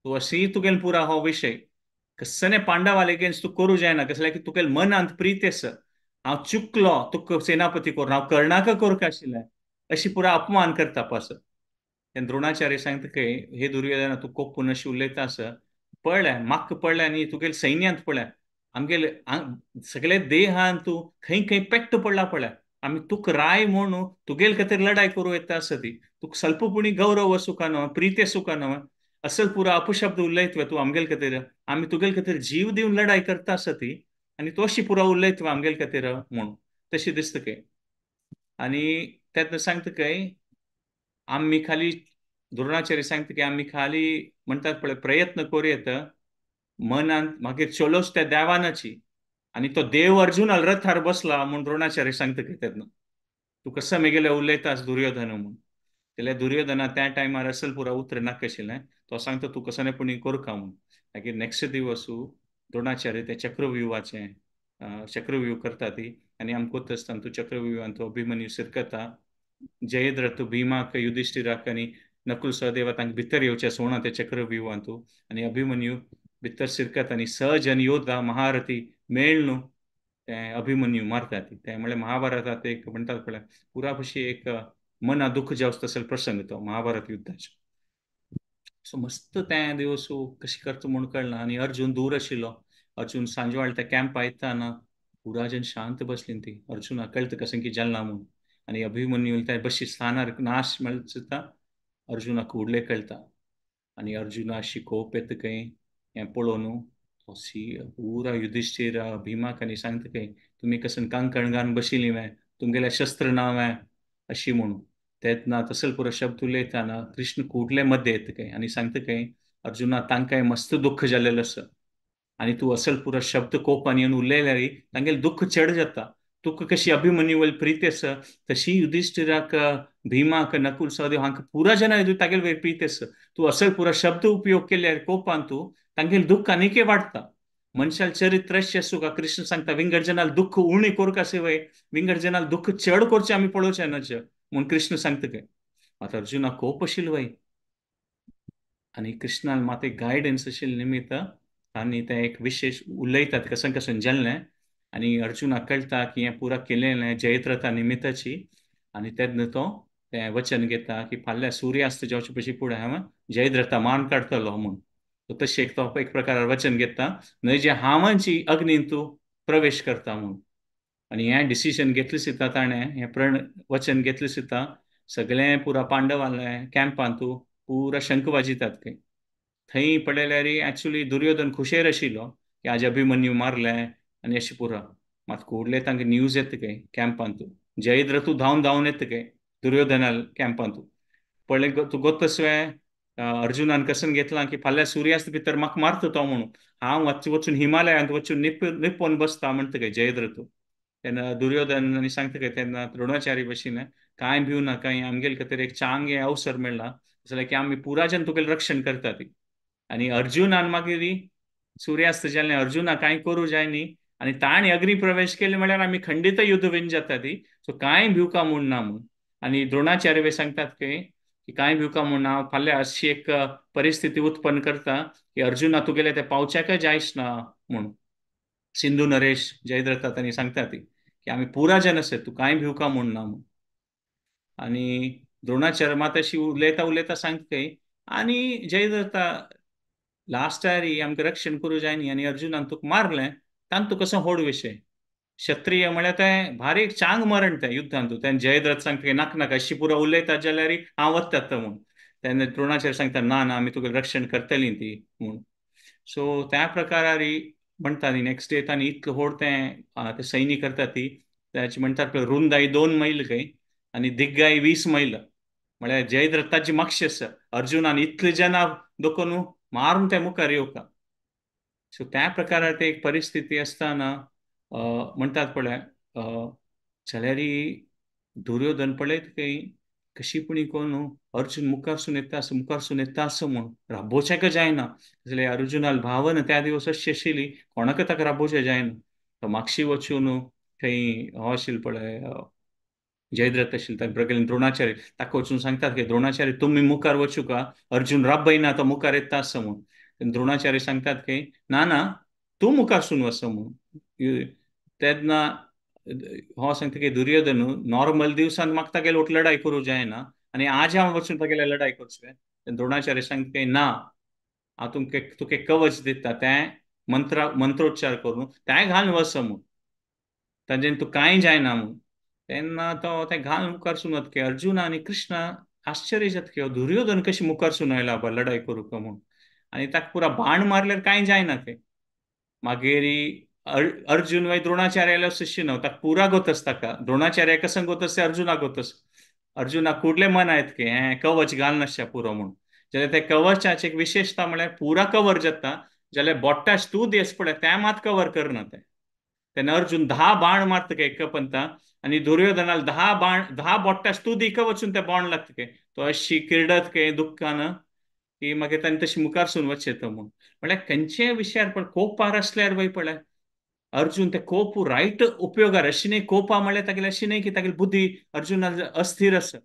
तूं अशी तुगेल पुरा हो विशय कसने पांडवा एगेन्स्ट तूं करूं जायना, कसल्यार की तुगेल मनांत प्रीत आसा, हांव चुकलो तुका सेनापती करून हांव कर्णाक करूंक आशिल्लें अशी पुरा अपमान करता पास. तेन्ना द्रोणाचार्य सांगता की हे दुर्योधना तूं कोपून अशी उलयता आसा पळय म्हाका पळय आनी तुगेले सैन्यांत पळय आमगेले सगळे देहान तूं खंय खंय पेट्ट पडला पळय, आमी तुका राय म्हणून तुगेल खातीर लढाई करूं येता आसा ती, तुका स्वल्प पुणी गौरव सुखा न्हय प्रीते सुखा न्हय असल पुरा अपशब्द उलयत तूं आमगेल खातीर, आमी तुगेल खातीर जीव दिवन लढाई करता आसा ती आनी तूं अशी पुरा उलयत आमगेल खातीर म्हणून तशी दिसता काय. आनी तेन्ना सांगता काय आमी खाली द्रोणाचार्य सांगता की आमी खाली म्हणटात पळय प्रयत्न करूं येता मनांत मागीर चलोच त्या देवानाची आनी तो देव अर्जुन रथार बसला म्हूण द्रोणाचार्य सांगता की तेन्ना तूं कसो मेगेले उलयतास दुर्योधन म्हूण. जाल्यार दुर्योधना त्या टायमार असल पुरा उतर नाका आशिल्लें तो सांगता तूं कसो पुणी करका म्हूण. मागीर नेक्स्ट दिवस द्रोणाचार्य ते चक्रव्युहाचें चक्रव्यूह करता ती आनी आमकां आसतना तूं चक्रव्युहान तो अभिमन्यू शिरकता जयद्रथ भीमाक युधिष्ठिराक आनी नकुल सहदेवा तांकां भितर येवचें सोणा ते चक्रव्युहान तूं आनी अभिमन्यू भितर शिरकत आनी सजन योद्धा महारथी मेळ्ळू ते अभिमन्यू मारता ती. ते म्हणल्यार महाभारतात एक म्हणटात पळय पुरा भशी एक मना दुःख जावचो तसो प्रसंग तो महाभारत युद्धाचो. सो मस्त त्या दिवस कशी करता म्हूण कळना. आनी अर्जुन दूर आशिल्लो, अर्जुन सांजवाळ त्या कॅम्पा येताना पुरा जन शांत बसली ती अर्जुना कळटा कशें की जालना म्हूण आनी अभिमन्यू त्या बशी स्थानार नाश मेळता अर्जुनाक उडले कळटा आनी अर्जुना अशी कोप येता खंय हें पळोवन पुरा युधिष्ठिर भीमाक आनी सांगता खंय तुमी कसन कांकण बशिल्ली वे तुमगेलें शस्त्र नांव अशी म्हणून. तेन्ना तसल पुरो शब्द उलयताना कृष्ण कुडले मध्ये येता खंय आनी सांगता खंय अर्जुना तांकांय मस्त दुःख जाल्लें आसा आनी तूं असल पुरो शब्द कोपान येवन उलयल्यार तांगेलें दुःख चड जाता. तुका कशी अभिमन्यू वयर प्रीत आसा तशी युधिष्ठिराक भीमाक नकुल सहदेव हांकां पुरा जाणां तागेले वयर प्रीत आसा, तूं असल पुरो शब्द उपयोग केल्यार कोपान तूं तांगेलें दुःख आनीकय वाडटा. मनशाल चरित्रस्य सुखा कृष्ण सांगता विंगड जनाल दुःख उणे कोरका शिवाय विंगड जनाल दुःख चड करचें आमी पळोवचें नाच म्हूण कृष्ण सांगता काय. आतां अर्जुना कोप आशिल्लो वय आनी कृष्णान मात एक गायडन्स आशिल्ले निमित्त आनी ते एक विशेष उलयतात कसन कसन जाल्लें आनी अर्जुनाक कळटा की हें पुरा केलें जयत्रथा निमित्ताची आनी तेन्ना तो तें वचन घेता की फाल्यां सुर्यास्त जावचे पयलीं फुडें हांव जयद्रथा मान काडटलो म्हूण. तशें एक तो एक प्रकार वचन घेता न्हय जे हांवांची अग्नीन तूं प्रवेश करता म्हूण. आनी हें डिसिजन घेतलें सुद्दां ताणें, हें प्रण वचन घेतलें सुद्दां सगळें पुरा पांडवालें कॅम्पान तूं पुरा शंख वाजयतात खंय. थंय पळयल्यार एक्चुली दुर्योधन खुशेर आशिल्लो की आज अभिमन्यू मारलें आनी अशें पुरा. मात कोडले तांकां न्यूज येता खंय कॅम्पान तूं जयद्रथू धांवन धांवन येता खंय दुर्योधना कॅम्पान तूं पळय तूं गोतस्वे अर्जुनान कसन घेतलां की फाल्यां सुर्यास्त भितर म्हाका मारता तो म्हणून हांव वचून हिमालयांत वचून निपोवन बसता म्हणटा खंय जयद्रथू. तेन्ना दुर्योधन आनी सांगता खंय तेन्ना द्रोणाचार्य भशेन कांय भिवू नाका, आमगेले खातीर एक चांगे अवसर मेळ्ळा जाल्यार की आमी पुराजन तुगेलें रक्षण करता ती. आनी अर्जुनान मागीर सुर्यास्त जालें अर्जुना कांय करूं जाय न्ही आनी ताणें अग्नी प्रवेश केले म्हळ्यार आमी खंडीत युद्ध विन जाता ती, सो कांय भिवका म्हूण ना म्हूण. आनी द्रोणाचार्य सांगतात खंय की कांय भिवका म्हूण ना, फाल्यां अशी एक परिस्थिती उत्पन्न करता की अर्जुना तुगेले ते पावच्याकय जायच ना म्हूण. सिंधू नरेश जयद्रथा तांणी सांगता ती की आमी पुरा जन आसा तूं कांय भिवका म्हूण ना म्हूण. आनी द्रोणाचार्य मात अशी उलयता उलयता सांगता खंय आनी जयद्रथा लास्टारी आमकां रक्षण करूं जाय न्ही आनी अर्जुनान तुका मारलें तांतू कसो व्हड विशय. क्षत्रिय म्हळ्यार तें भारी एक चांग मरण तें युद्धांतू. तेन्ना जयद्रथ सांगता नाका नाका अशी पुरा उलयता जाल्यार हांव वतात म्हूण. तेन्ना द्रोणाचार्य सांगता ना ना आमी तुका रक्षण करतली ती म्हूण. सो त्या प्रकारारी म्हणटा न्ही नेक्स्ट डे तांणी इतलें व्हड तें सैनीक करता ती ताची म्हणटात रुंदाई 2 मैल खंय आनी दिग्गाई 20 मैल म्हळ्यार जयद्रथाची मागशी आसा अर्जुनान इतले जाणां देखून मारून ते मुखार येवका. सो त्या प्रकारार ते एक परिस्थिती आसतना म्हणटात पळय जाल्यार दुर्योधन पळयत खंय कशी पुणी कोण अर्जुन मुखारसून येता आसा मुखारसून येता आसा म्हूण राबोवच्याक जायना. जाल्यार अर्जुनाल भावना त्या दिवस अशी आशिल्ली कोणाक ताका राबोवचें जायना. तो मागशी वचून थंय हो आशिल्लो पळय जयद्रथ आशिल्लो ताका बरोबर द्रोणाचार्य ताका वचून सांगतात की द्रोणाचार्य तुमी मुखार वचूं का अर्जुन राबयना तो मुखार येता आसा म्हूण. द्रोणाचार्य सांगतात की ना ना तूं मुखारसून वच म्हूण. तेन्ना हो सांगता की दुर्योधन नॉर्मल दिवसान म्हाका तागेले वट लढाई करूं जायना आनी आज हांव वचून तागेले लढाई करचें. द्रोणाचार्य सांगता की ना हांव तुमकां तुका कवच दिता तें मंत्रोच्चार करून तें घालून वच म्हूण ताजेन तूं कांय जायना म्हूण. तेन्ना तो तें घालून मुखारसून वता की अर्जुन आनी कृष्ण आश्चर्य जाता की दुर्योधन कशें मुखारसून आयला बा लढाई करूंक म्हूण आनी ताका पुरा बाण मारल्यार कांय जायना तें. मागीर अर्जुन वय द्रोणाचार्यालो शिष्य न्हू ताका पुरा गोतस ताका द्रोणाचार्य कसं गोतस ते अर्जुना गोतस. अर्जुनाक कुडले मन येत की हें कवच घालनासचें पुरो म्हूण. जाल्यार ते कवचाची एक विशेषता म्हळ्यार पुरा कवर जाता जाल्यार बोट्टाच तूं देस पळय तें मात कवर करना तें. तेन्ना अर्जुन 10 बाण मारता काय एका पंता आनी दुर्योधनाक 10 बाण 10 बोट्टाच तूं दिका वचून तें बाण लागता काय तो अशी किर्डत काय दुख्खान की मागीर ताणें तशें मुखारसून वचचें तो म्हूण. म्हळ्यार खंयच्याय विशयार पळय कोपार आसल्यार वय पळय अर्जुन ते कोप रायट उपयोगार अशी न्ही कोपा म्हळ्यार तागेले अशी न्ही की तागेली बुद्धी अर्जुना अस्थिर आसा.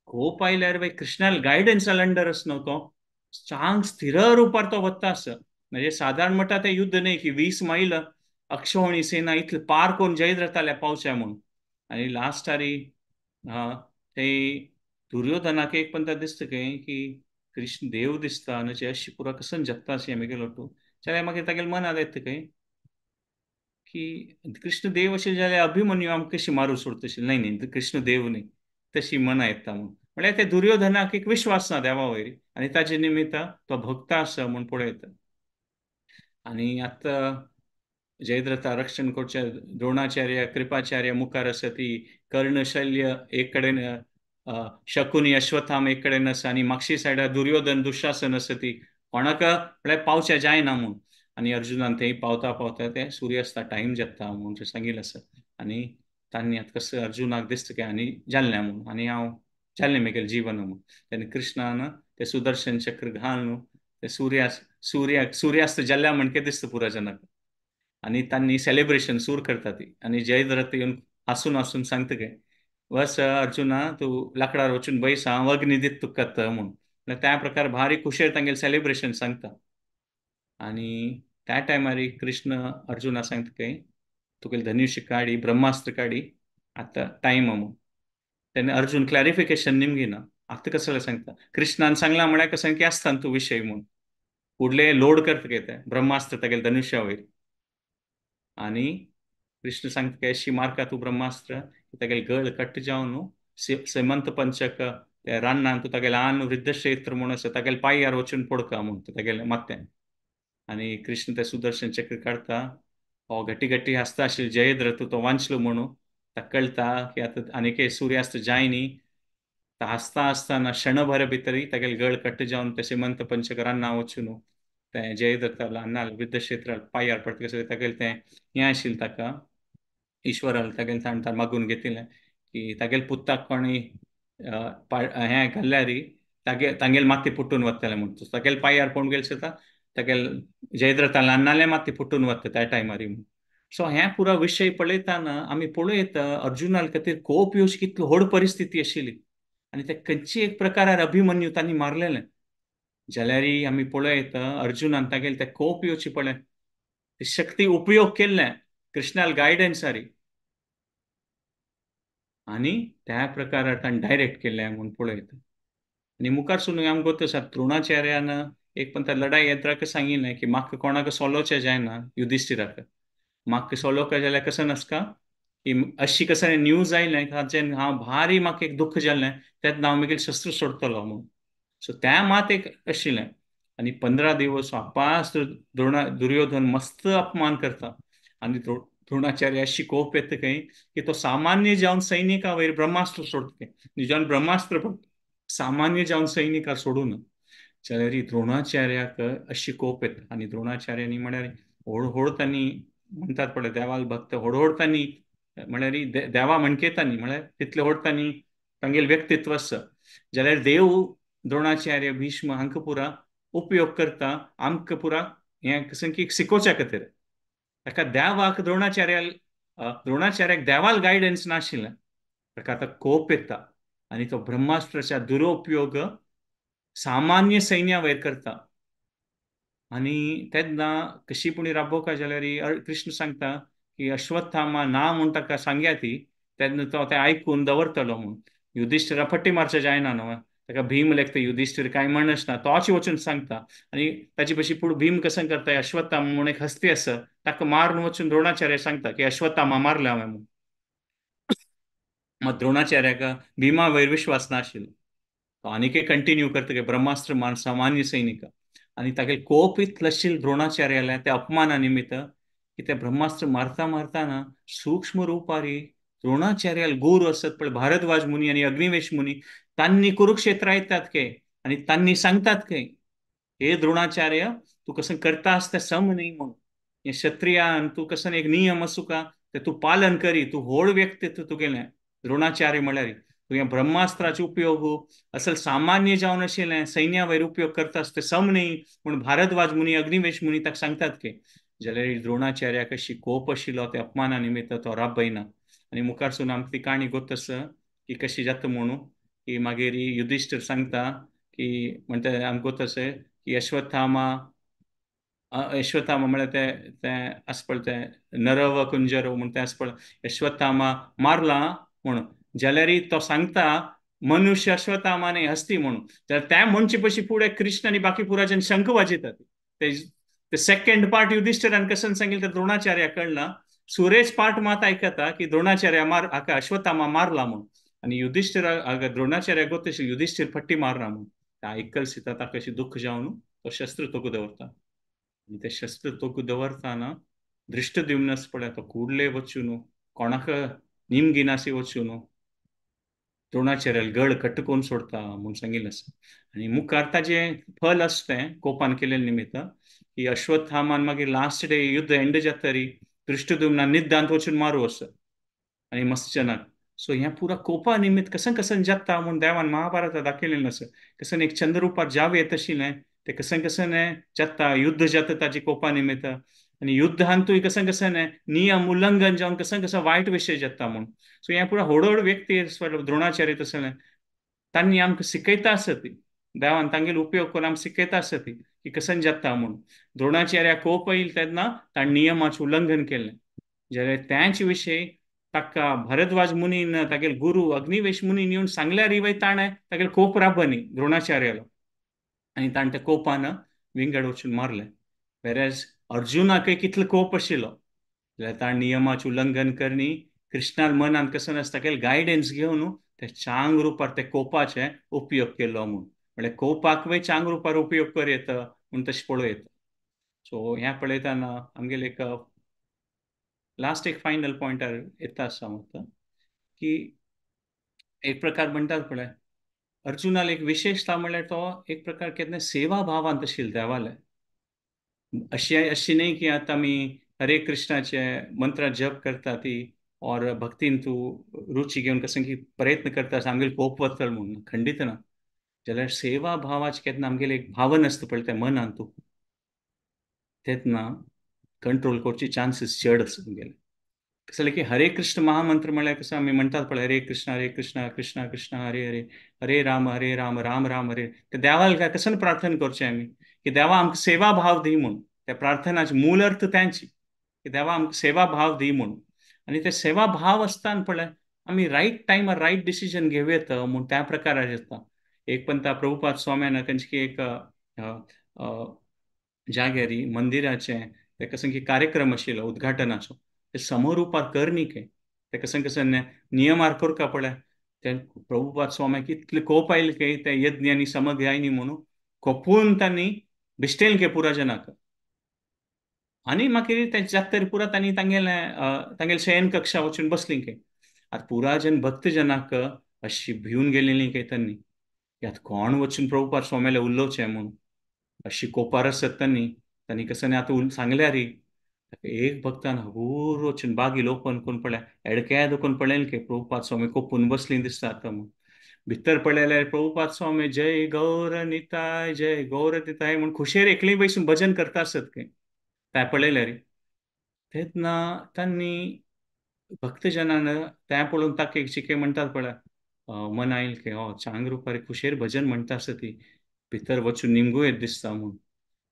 कोप आयल्यार वय कृष्णाल गायडन्स अंडर आस न्हू तो चांग स्थिर रुपार तो वता आसा. म्हणजे सादारण म्हणटा तें युद्ध न्ही की 20 मैल अक्षोहिणी सेना इतले पार करून जयद्रथाल्या पावच्या म्हूण. आनी लास्टारी ते दुर्योधनाक एक पंता दिसता खंय की कृष्ण देव दिसता आनी अशी पुरा कसन जगता अशी आमी गेलो तूं जाल्यार मागीर तागेले मनांत येता खंय की कृष्ण देव अशें जाल्यार अभिमन्यू आमकां कशी मारूं सोडटा अशें न्हय न्ही कृष्ण देव न्ही तशी मनां येता म्हूण. म्हळ्यार ते दुर्योधनाक एक विश्वास ना देवा वयर आनी ताजे निमित्त तो भक्त आसा म्हूण पळयता. आनी आतां जयद्रथा रक्षण करच्या द्रोणाचार्य कृपाचार्य मुखार आसा ती कर्ण शल्य एक कडेन शकुनी अश्वत्थाम एक कडेन आसा आनी मागशी सायडा दुर्योधन दुशासन आसा ती कोणाक म्हळ्यार पावचें जायना म्हूण. आनी अर्जुनान थंय पावता पावता ते सुर्यास्ता टायम जाता म्हूण सांगिल्लें आसा. आनी तांणी आतां कसं अर्जुनाक दिसता की आनी जाल्लें म्हूण आनी हांव जाल्लें म्हगेलें जीवन म्हूण. तेन्ना कृष्णान ते सुदर्शन चक्र घालून ते सूर्यास्त जाल्ल्या म्हणके दिसता पुरा जनाक. आनी तांणी सेलिब्रेशन सूर करता ती. आनी जयद्रथ येवन हासून हासून सांगता काय, वस अर्जुना तूं लाकडार वचून बैस, हांव अग्नी दीत तुका म्हूण. त्या प्रकार भारी खुशेर तांगेलें सेलिब्रेशन सांगता. आनी त्या टायमार कृष्ण अर्जुना सांगता काय, तुगेले धनुष्य काडी, ब्रह्मास्त्र काडी, आतां टायम म्हणून. तेन्ना अर्जुन क्लॅरिफिकेशन निमगिना, आतां कसलें सांगता, कृष्णान सांगलां म्हळ्यार कसं की आसता तूं विशय म्हूण. फुडलें लोड करता काय तें ब्रह्मास्त्र तागेलें धनुष्या वयर. आनी कृष्ण सांगता काय, अशी मारका तूं ब्रह्मास्त्र तागेलें गळ कट जावन न्हू सेमंत पंचक त्या रानान तूं तागेलें आन वृद्धक्षेत्र म्हूण आसा तागेले पांयार वचून पडका म्हूण तागेलें माथ्यान. आनी कृष्ण तें सुदर्शन चक्र काडटा, हो घटी घटी हांसता आशिल्लो जयद्रथ तो वांचलो म्हणून ताका कळटा की आतां आनीक सुर्यास्त जायनी. हांसता आसतना क्षणभर भितरी तागेले गळ कट जावन ते सीमंत पंचक रानां वचून तें जयद्रथाला अन्नाल वृद्धक्षेत्रार पांयार पडटकच तागेलें तें हें आशिल्लें ताका ईश्वराल तागेलें ताणें मागून घेतिल्लें की तागेले पुताक कोणी हें घाल्यार तागे तांगेले माती फुटून वतलें म्हूण. तागेले पांयार पडून गेले सुद्दां तागेले जयद्रथाला अन्नाले माती फुटून वता त्या टायमार म्हूण. सो हें पुरा विशय पळयतना आमी पळयता अर्जुना खातीर कोप येवची कितली व्हड परिस्थिती आशिल्ली आनी ते खंयची एक प्रकारार अभिमन्यू तांणी मारलेलें. जाल्यारय आमी पळयता अर्जुनान तागेले ते कोप येवची पळय ती शक्ती उपयोग केल्लें कृष्णाल गायडन्सारी आनी त्या प्रकारार ताणें डायरेक्ट केल्लें म्हूण पळयता. आनी मुखार सून आमकां गोत आसा द्रोणाचार्यान एक पण त्या लढाई येत्राक सांगिल्लें की म्हाका कोणाक सोलोवचें जायना युधिश्ठिराक, म्हाका सोलोवका जाल्यार कसं नासका की अशी कसं न्यूज आयलें हाचें हांव भारी म्हाका एक दुख्ख जालें तेन्ना हांव मागीर शस्त्र सोडटलो म्हूण. सो त्या मात एक आशिल्लें. आनी 15 दिवस अपास दुर्योधन मस्त अपमान करता आनी द्रोणाचार्य अशी कोप येता खंय की तो सामान्य जावन सैनिका वयर ब्रह्मास्त्र सोडटा खंय, जावन ब्रह्मास्त्र सामान्य जावन सैनिका सोडून जाल्यार द्रोणाचार्याक अशी कोप येता. आनी द्रोणाचार्यांनी म्हळ्यार होड होड तांणी म्हणटात पळय देवाल भक्त होड होड तांणी म्हळ्यार देवा म्हणकेतांनी म्हळ्यार तितले होड तांणी तांगेलें व्यक्तित्व आसा. जाल्यार देव द्रोणाचार्य भीष्म हांकां पुरा उपयोग करता आमकां पुरा हें कसं की शिकोवच्या खातीर. ताका देवाक द्रोणाचार्याक देवाल गायडन्स नाशिल्लें, ताका आतां कोप येता आनी तो ब्रह्मास्त्राच्या दुरुपयोग सामान्य सैन्या वयर करता. आनी तेन्ना कशी पूण राबोवका जाल्यार कृष्ण सांगता की अश्वत्थामा ना म्हूण ताका सांगया ती, तेन्ना तो तें आयकून दवरतलो म्हूण. युधिश्ठिरा फटी मारचें जायना न्हू, ताका भीम लेखता युधिश्ठिर कांय म्हणच ना, तोच वचून सांगता. आनी ताचे पशी पूण भीम कसं करता अश्वत्थामा म्हूण एक हस्ती आसा ताका मारून वचून द्रोणाचार्य सांगता की अश्वत्थामा मारला हांवें म्हूण. मात द्रोणाचार्याक भीमा वयर विश्वास नाशिल्लो, तो आनीक कंटिन्यू करता की ब्रह्मास्त्र मान सामान्य सैनिक. आनी तागेले कोप इतलो आशिल्लो द्रोणाचार्याल्या त्या अपमाना निमित्त की ते ब्रह्मास्त्र मारता मारताना सूक्ष्म रुपारी द्रोणाचार्याल गुरू आसत पळय भारद्वाज मुनी आनी अग्निवेश मुनी तांणी कुरुक्षेत्र येतात के आनी तांणी सांगतात के हे द्रोणाचार्य तूं कसं करता आसता सम न्ही म्हूण, हे क्षत्रियान तूं कसं एक नियम आसूं का ते तूं पालन करी, तूं व्हड व्यक्तित्व तुगेलें द्रोणाचार्य म्हळ्यार तुवें ब्रह्मास्त्राचो उपयोग असल सामान्य जावन आशिल्लें सैन्या वयर उपयोग करता आसता सम न्ही म्हूण भारद्वाज मुनी अग्निवेश मुनी ताका सांगतात के. जाल्यार द्रोणाचार्याक अशी कोप आशिल्लो त्या अपमाना निमित्त तो राबयना. आनी मुखार सून आमकां ती काणी गोत आसा की कशी जाता म्हणून की मागीर युधिश्ठिर सांगता की म्हणटा आमकां गोत आसा की अश्वत्थामा अश्वत्थामा म्हळ्यार तें तें आसा पळय तें नरव कुंजर म्हूण तें आसा पळय अश्वत्थामा मारला म्हणून, जाल्यार तो सांगता मनुष्य अश्वत्थामा न्ही हस्ती म्हणून. जाल्यार त्या म्हणचे पशी फुडें कृष्ण आनी बाकी पुराच्यान शंख वाजयतात. ते सेकंड पार्ट युधिश्ठिरान कसन सांगिल्लें तर द्रोणाचार्या कळना, सुरेश पार्ट मात आयकता की द्रोणाचार्य मार हाका अश्वत्थामा मारला म्हणून. आनी युधिश्ठिरा द्रोणाचार्य गोत युधिश्ठिर फट्टी मारना म्हणून आयकल सीता ताका अशी दुख्ख जावन तो शस्त्र तोकू दवरता. आनी ते शस्त्र तोकू दवरताना दृश्टद्युम्नस पळय तो कुडले वचून कोणाक निमगिनासी वचून द्रोणाचार्याल गळ कट करून सोडता म्हूण सांगिल्लें आसा. आनी मुखार ताजें फल आसा तें कोपान केल्लें निमित्त की अश्वत्थामान मागीर लास्ट डे युद्ध एंड जातरी दृश्टद्युम्नान निद्दांत वचून मारू आसा आनी मत्स्यनाक. सो हें पुरा कोपा निमित्त कसन कसन जाता म्हूण देवान महाभारता दाखयलेलें आसा. कसन एक चंद्ररुपार जाव येत आशिल्लें तें कसन कसन जाता युद्ध जाता ताजे कोपा निमित्त. आनी युद्धांतूय कसं कसं नियम उल्लंघन जावन कसं कसं वायट विशय जाता म्हूण. सो हें पुरा व्हड व्हड व्यक्ती द्रोणाचार्य तसलें तांणी आमकां शिकयता आसत, देवान तांगेलो उपयोग करून आमकां शिकयता आसत की कसं जाता म्हूण. द्रोणाचार्या कोप येयल तेन्ना ताणें नियमाचें उल्लंघन केलें, जाल्यार त्याच विशय ताका भरद्वाज मुनीन तागेले गुरू अग्निवेश मुनीन येवन सांगल्यार वय ताणें तागेले कोप राबनी द्रोणाचार्यालो आनी ताणें त्या कोपान विंगड वचून मारलें. वेरेज अर्जुनाकय कितलो कोप आशिल्लो, जाल्यार ताणें नियमाचें उल्लंघन करणी कृष्णान मनान कसं नासता तागेले गायडन्स घेवन ते चांग रुपार ते कोपाचे उपयोग केलो म्हूण. म्हळ्यार कोपाक वय चांग रुपार उपयोग कर येता म्हूण तशें पळोवं येता. सो हें पळयतना आमगेले एक लास्ट एक फायनल पॉयंटार येता आसा आतां की एक प्रकार म्हणटात पळय अर्जुनाल एक विशेषता म्हणल्यार तो एक प्रकार केन्ना सेवा भावान आशिल्लो देवाले. अशी अशी न्ही की आतां आमी हरे कृष्णाचे मंत्र जप करता ती और भक्तीन तूं रुची घेवन कसं की प्रयत्न करता आमगेले कोप वतलो म्हूण, खंडीत ना. जाल्यार सेवा भावाचे केन्ना आमगेले एक भावन आसता पळय तें मनान तूं तेन्ना कंट्रोल करची चान्सीस चड आसा आमगेले. कसं की हरे कृष्ण महामंत्र म्हळ्यार कसं आमी म्हणटात पळय हरे कृष्ण कृष्ण कृष्ण हरे हरे हरे राम राम राम हरे, ते देवाक काय कसं प्रार्थना करचें आमी की देवा आमकां सेवा भाव दी म्हूण. त्या प्रार्थनाचे मूल अर्थ त्यांची की देवा आमकां सेवा भाव दी म्हूण. आनी ते सेवा भाव आसतना पळय आमी रायट टायमार रायट डिसिजन घेवं येता म्हूण त्या प्रकाराचें आसता. एक पण त्या प्रभुपाद स्वाम्यान तेंचे की एक जाग्यारी मंदिराचें ते कसं की कार्यक्रम आशिल्लो उद्घाटनाचो, ते समरुपार करणी के ते कसं कसं नियमार करका पळय ते प्रभुपाद स्वाम्याक इतले कोप आयले की ते यज्ञ आनी समग जायनी म्हणून कोपून तांणी भिश्टेल के पुरा जनाक. आनी मागीर ते जात्तर पुरा तांणी तांगेले तांगेले शयन कक्षा वचून बसली के. आतां पुरा जन भक्त जनाक अशी भिवन गेलेली के तांणी की आतां कोण वचून प्रभुपाद स्वाम्याले उलोवचें म्हूण, अशी कोपार आसत तांणी. तांणी कसं आतां सांगल्यार एक भक्तान हगूर वचून बागी लोपन करून पळय एडक्या दुखून पळयलें की प्रभुपाद स्वामी कोपून बसली दिसता आतां म्हूण. भितर पळयल्यार प्रभुपाद स्वामी जय गौर निताय जय गौर निताय म्हूण खुशेर एकली बसून भजन करता आसत खंय तें पळयल्यार. तेन्ना तांणी भक्तजनान तें पळोवन ताका एक चिके म्हणटात पळय मन आयल की हो चांग रुपार खुशेर भजन म्हणटा आसत ती भितर वचून निमगू येत दिसता म्हूण.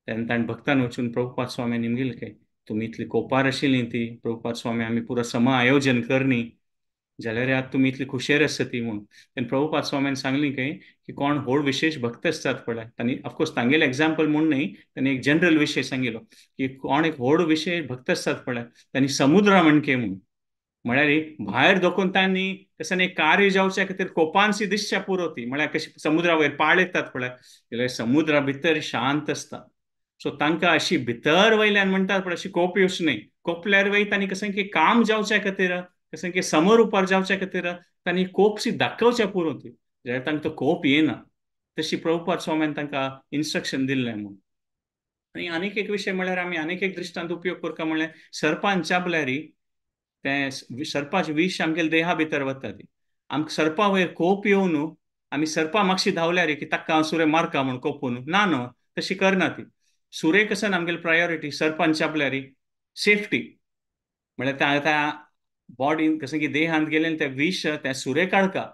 तेन्ना ताणें भक्तान वचून प्रभुपाद स्वामी निमगील की तुमी इतली कोपार आशिल्ली ती प्रभुपाद स्वामी आमी पुरो सम आयोजन करणी जाल्यार आतां तुमी इतली खुशेर आसता ती म्हूण. तेन्ना प्रभुपाद स्वामीन सांगली की कोण व्हड विशेष भक्त आसतात पळय तांणी ऑफकोर्स तांगेले एग्जाम्पल म्हूण न्ही, तांणी एक जनरल विशय सांगिल्लो की कोण एक व्हड विशेष भक्त आसतात पळय तांणी समुद्रा म्हणके म्हूण, म्हळ्यार भायर दोखून तांणी तशें एक कार्य जावच्या खातीर कोपानशी दिसच्या पुरो ती, म्हळ्यार कशी समुद्रा वयर पाळ येतात पळय जाल्यार समुद्रा भितर शांत आसता. सो तांकां अशी भितर वयल्यान म्हणटात पळय अशी कोप येवची न्ही, कोपल्यार वय तांणी कसं की काम जावच्या खातीर कसं की समरुपार जावच्या खातीर तांणी कोपशी दाखोवच्या पुरो ती, जाल्यार तांकां तो कोप येना. तशी प्रभुपाद स्वाम्यान तांकां इन्स्ट्रक्शन दिल्लें म्हूण. आनी आनीक एक विशय म्हळ्यार आमी आनीक एक दृश्टांत उपयोग करता म्हळ्यार सर्पान चाबल्यार तें सर्पाचें विश आमगेले देहा भितर वता ती आमकां सर्पा वयर कोप येवन आमी सर्पा मागशी धांवल्यार की ताका हांव सुरे मारका म्हूण कोपून ना न्हू तशी करना ती. सुरे कसन आमगेली प्रायोरिटी सर्पान चाबल्यार सेफ्टी म्हळ्यार त्या बॉडीन कसं की देहांत गेलें तें विश तें सुरे काडका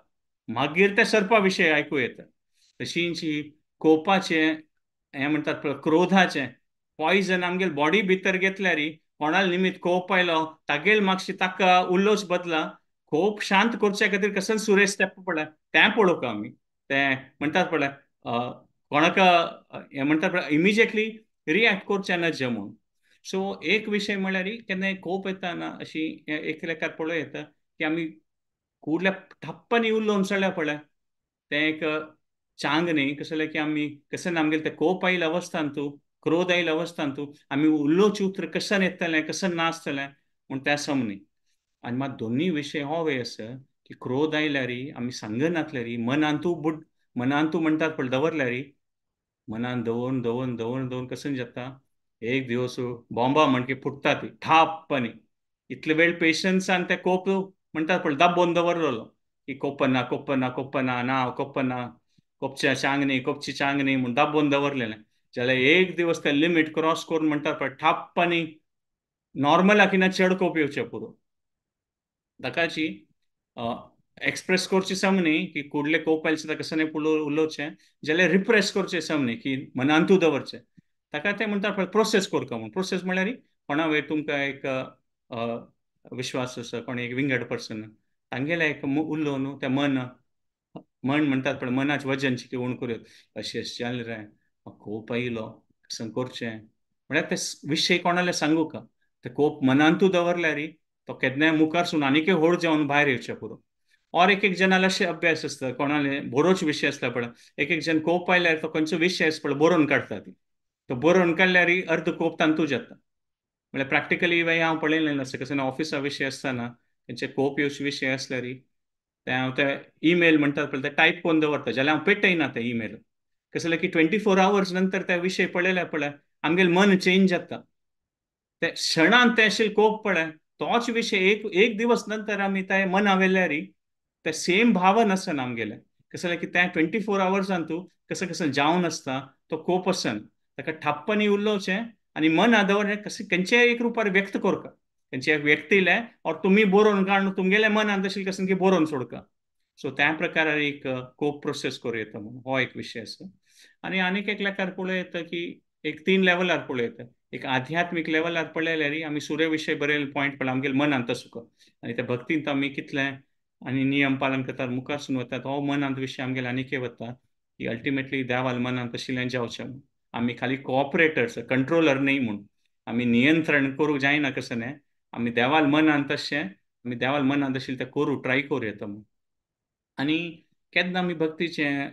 मागीर त्या सर्पा विशय आयकूं येता. तशींची कोपाचें हें म्हणटात पळय क्रोधाचें पॉयजन आमगेले बॉडी भितर घेतल्यार कोणाल निमित्त कोप आयलो तागेल मागशी ताका उलोवच बदला कोप शांत करच्या खातीर कसं सुरे स्टेप पळय तें पळोवंक आमी तें म्हणटात पळय कोणाक हें म्हणटात पळय इमिजिएटली रिएक्ट करचें नज म्हूण. सो एक विशय म्हळ्यार केन्नाय कोप येताना अशी एक लेखार पळोवं येता की आमी कुडल्या ठप्पांनी उलोवन चडल्या पळय तें एक चांग न्ही, कसलें की आमी कशें आमगेलें तें कोप आयिल्ल्या अवस्थान तूं क्रोध आयिल्ल्या अवस्थान तूं आमी उलोवचें उतर कशें येतलें कशें नासतलें म्हूण तें सम न्ही. आनी मात दोनूय विशय हो वे आसा की क्रोध आयल्यार आमी सांगनातल्यार मनांतू बुड मनांतू म्हणटात पळय दवरल्यार मनान दवरून दवरून दवरून दवरून कशें जाता एक दिवस बॉम्बा म्हणकी फुटता ती ठापपानी. इतले वेळ पेशन्सान ते कोप म्हणटात पळय दाबोवन दवरलेलो की कोपना कोपना कोपना ना कोपना कोपच्या चांग न्ही कोपची चांग न्ही म्हूण दाबोवन दवरलेलें, जाल्यार एक दिवस ते लिमीट क्रॉस करून म्हणटात पळय ठापपानी नॉर्मल आकिना चड कोप येवचे पुरो. ताकाची एक्सप्रेस करचे सम न्ही की कुडले कोप आयले ताका कशें उलोवचें, जाल्यार रिप्रेस करचे सम न्ही की मनांतू दवरचें. ताका ते म्हणटा प्रोसेस करका म्हूण. प्रोसेस म्हळ्यार कोणा वयर तुमकां एक विश्वास आसा, कोण एक विंगड पर्सन तांगेलें एक उल्लो न्हू, तें मन मन म्हणटात पण मनाचें वजन चिके उण करूं अशें अशें जालें रे, कोप आयलो कशें करचें म्हळ्यार ते विशय कोणाले सांगू का. ते कोप मनांतू दवरल्यार तो केन्नाय मुखार सून आनीकय व्हड जावन भायर येवचें पुरो. और एक एक जणाले अशे अभ्यास आसता, कोणाले बरोच विशय आसता पळय, एक एक जण कोप आयल्यार तो खंयचो विशय आसता पळय बरोवन काडटा, ती तो बरोवन काडल्यार अर्द कोप तांतू जाता. म्हळ्यार प्रॅक्टिकली बाई हांव पळयलें आसता कसं ऑफिसा विशय आसतना तेंचे कोप येवचे विशय आसल्यार ते हांव ते ईमेल म्हणटात पळय ते टायप करून दवरता, जाल्यार हांव पेटयना ते ईमेल. कसं की 24 आवर्स नंतर त्या विशय पळयल्यार पळय आमगेलें मन चेंज जाता. ते क्षणान ते अशें कोप पळय तोच विशय एक एक दिवस नंतर आमी ते मना वेल्यार ते सेम भावन आसना आमगेलें. कसं की त्या 24 आवर्सान तूं कसं कसं जावन आसता तो कोप आसना, ताका ठाप्पनी उलोवचें आनी मना दवरचें कशें खंयच्याय एक रुपार व्यक्त करका, खंयच्या एक व्यक्तीले और तुमी बरोवन काडून तुमगेले मनांत अशें कसं की बरोवन सोडका. सो त्या प्रकारार एक कोप प्रोसेस करूं येता म्हणून हो एक विशय आसा. आनी आनीक एक लेखार पळोवं येता की एक 3 लेवलार पळोवं येता. एक आध्यात्मीक लेवलार पळयल्यार आमी सूर्य विशय बरयले पॉयंट पळय आमगेले मनांत सुख आनी त्या भक्तींत आमी कितलें आनी नियम पालन करतात मुखार वतात, हो मनांत विशय आमगेले आनीकय वता की अल्टिमेटली देवाल मनांत आशिल्लें जावचें. आमी खाली कोऑपरेटर्स कंट्रोलर न्ही म्हूण आमी नियंत्रण करूंक जायना कसं न्ही, आमी देवाल मनांत तशें आमी देवाल मनांत आशिल्लें तें करूं ट्राय करूं येता म्हूण. आनी केन्ना आमी भक्तीचें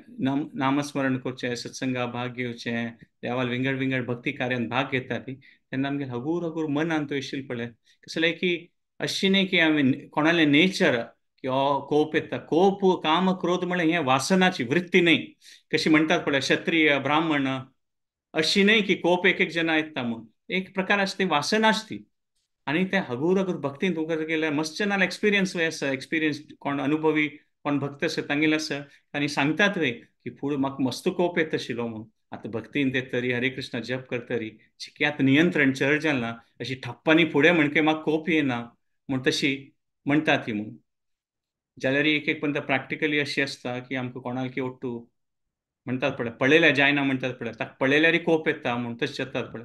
नामस्मरण करचें, सत्संगा भाग घेवचें, देवाल विंगड विंगड भक्ती कार्यांत भाग घेता ती तेन्ना आमगे हगूर हगूर मनांत येशील पळय कसलें की अशी न्ही की आमी कोणालें नेचर की हो कोप येता. कोप काम क्रोध म्हळ्यार हें वासनाची वृत्ती न्ही, कशी म्हणटात पळय क्षत्रिय ब्राह्मण अशी न्ही की कोप एक एक जना येता म्हूण, एक प्रकार आसता ती वासना आसती. आनी ते हगूर हगूर भक्तीन तुमकां गेल्यार मस्त जणांक एक्सपिरियन्स वय आसा, एक्सपिरियन्स कोण अनुभवी कोण भक्त आसा तांगेले आसा आनी सांगतात वय की फुडें म्हाका मस्त कोप येता आशिल्लो म्हूण, आतां भक्तीन ते तरी हरे कृष्ण जप करतरी चिक्यात नियंत्रण चड जालां अशी ठप्पांनी फुडें म्हणके म्हाका कोप येना म्हूण तशी म्हणटा ती म्हूण. जाल्यार एक एक पण प्रॅक्टिकली अशी आसता की आमकां कोणाक की ओट्टू म्हणटात पळय पळयल्यार जायना म्हणटात पळय ताका पळयल्यार कोप येता म्हूण तशें जातात पळय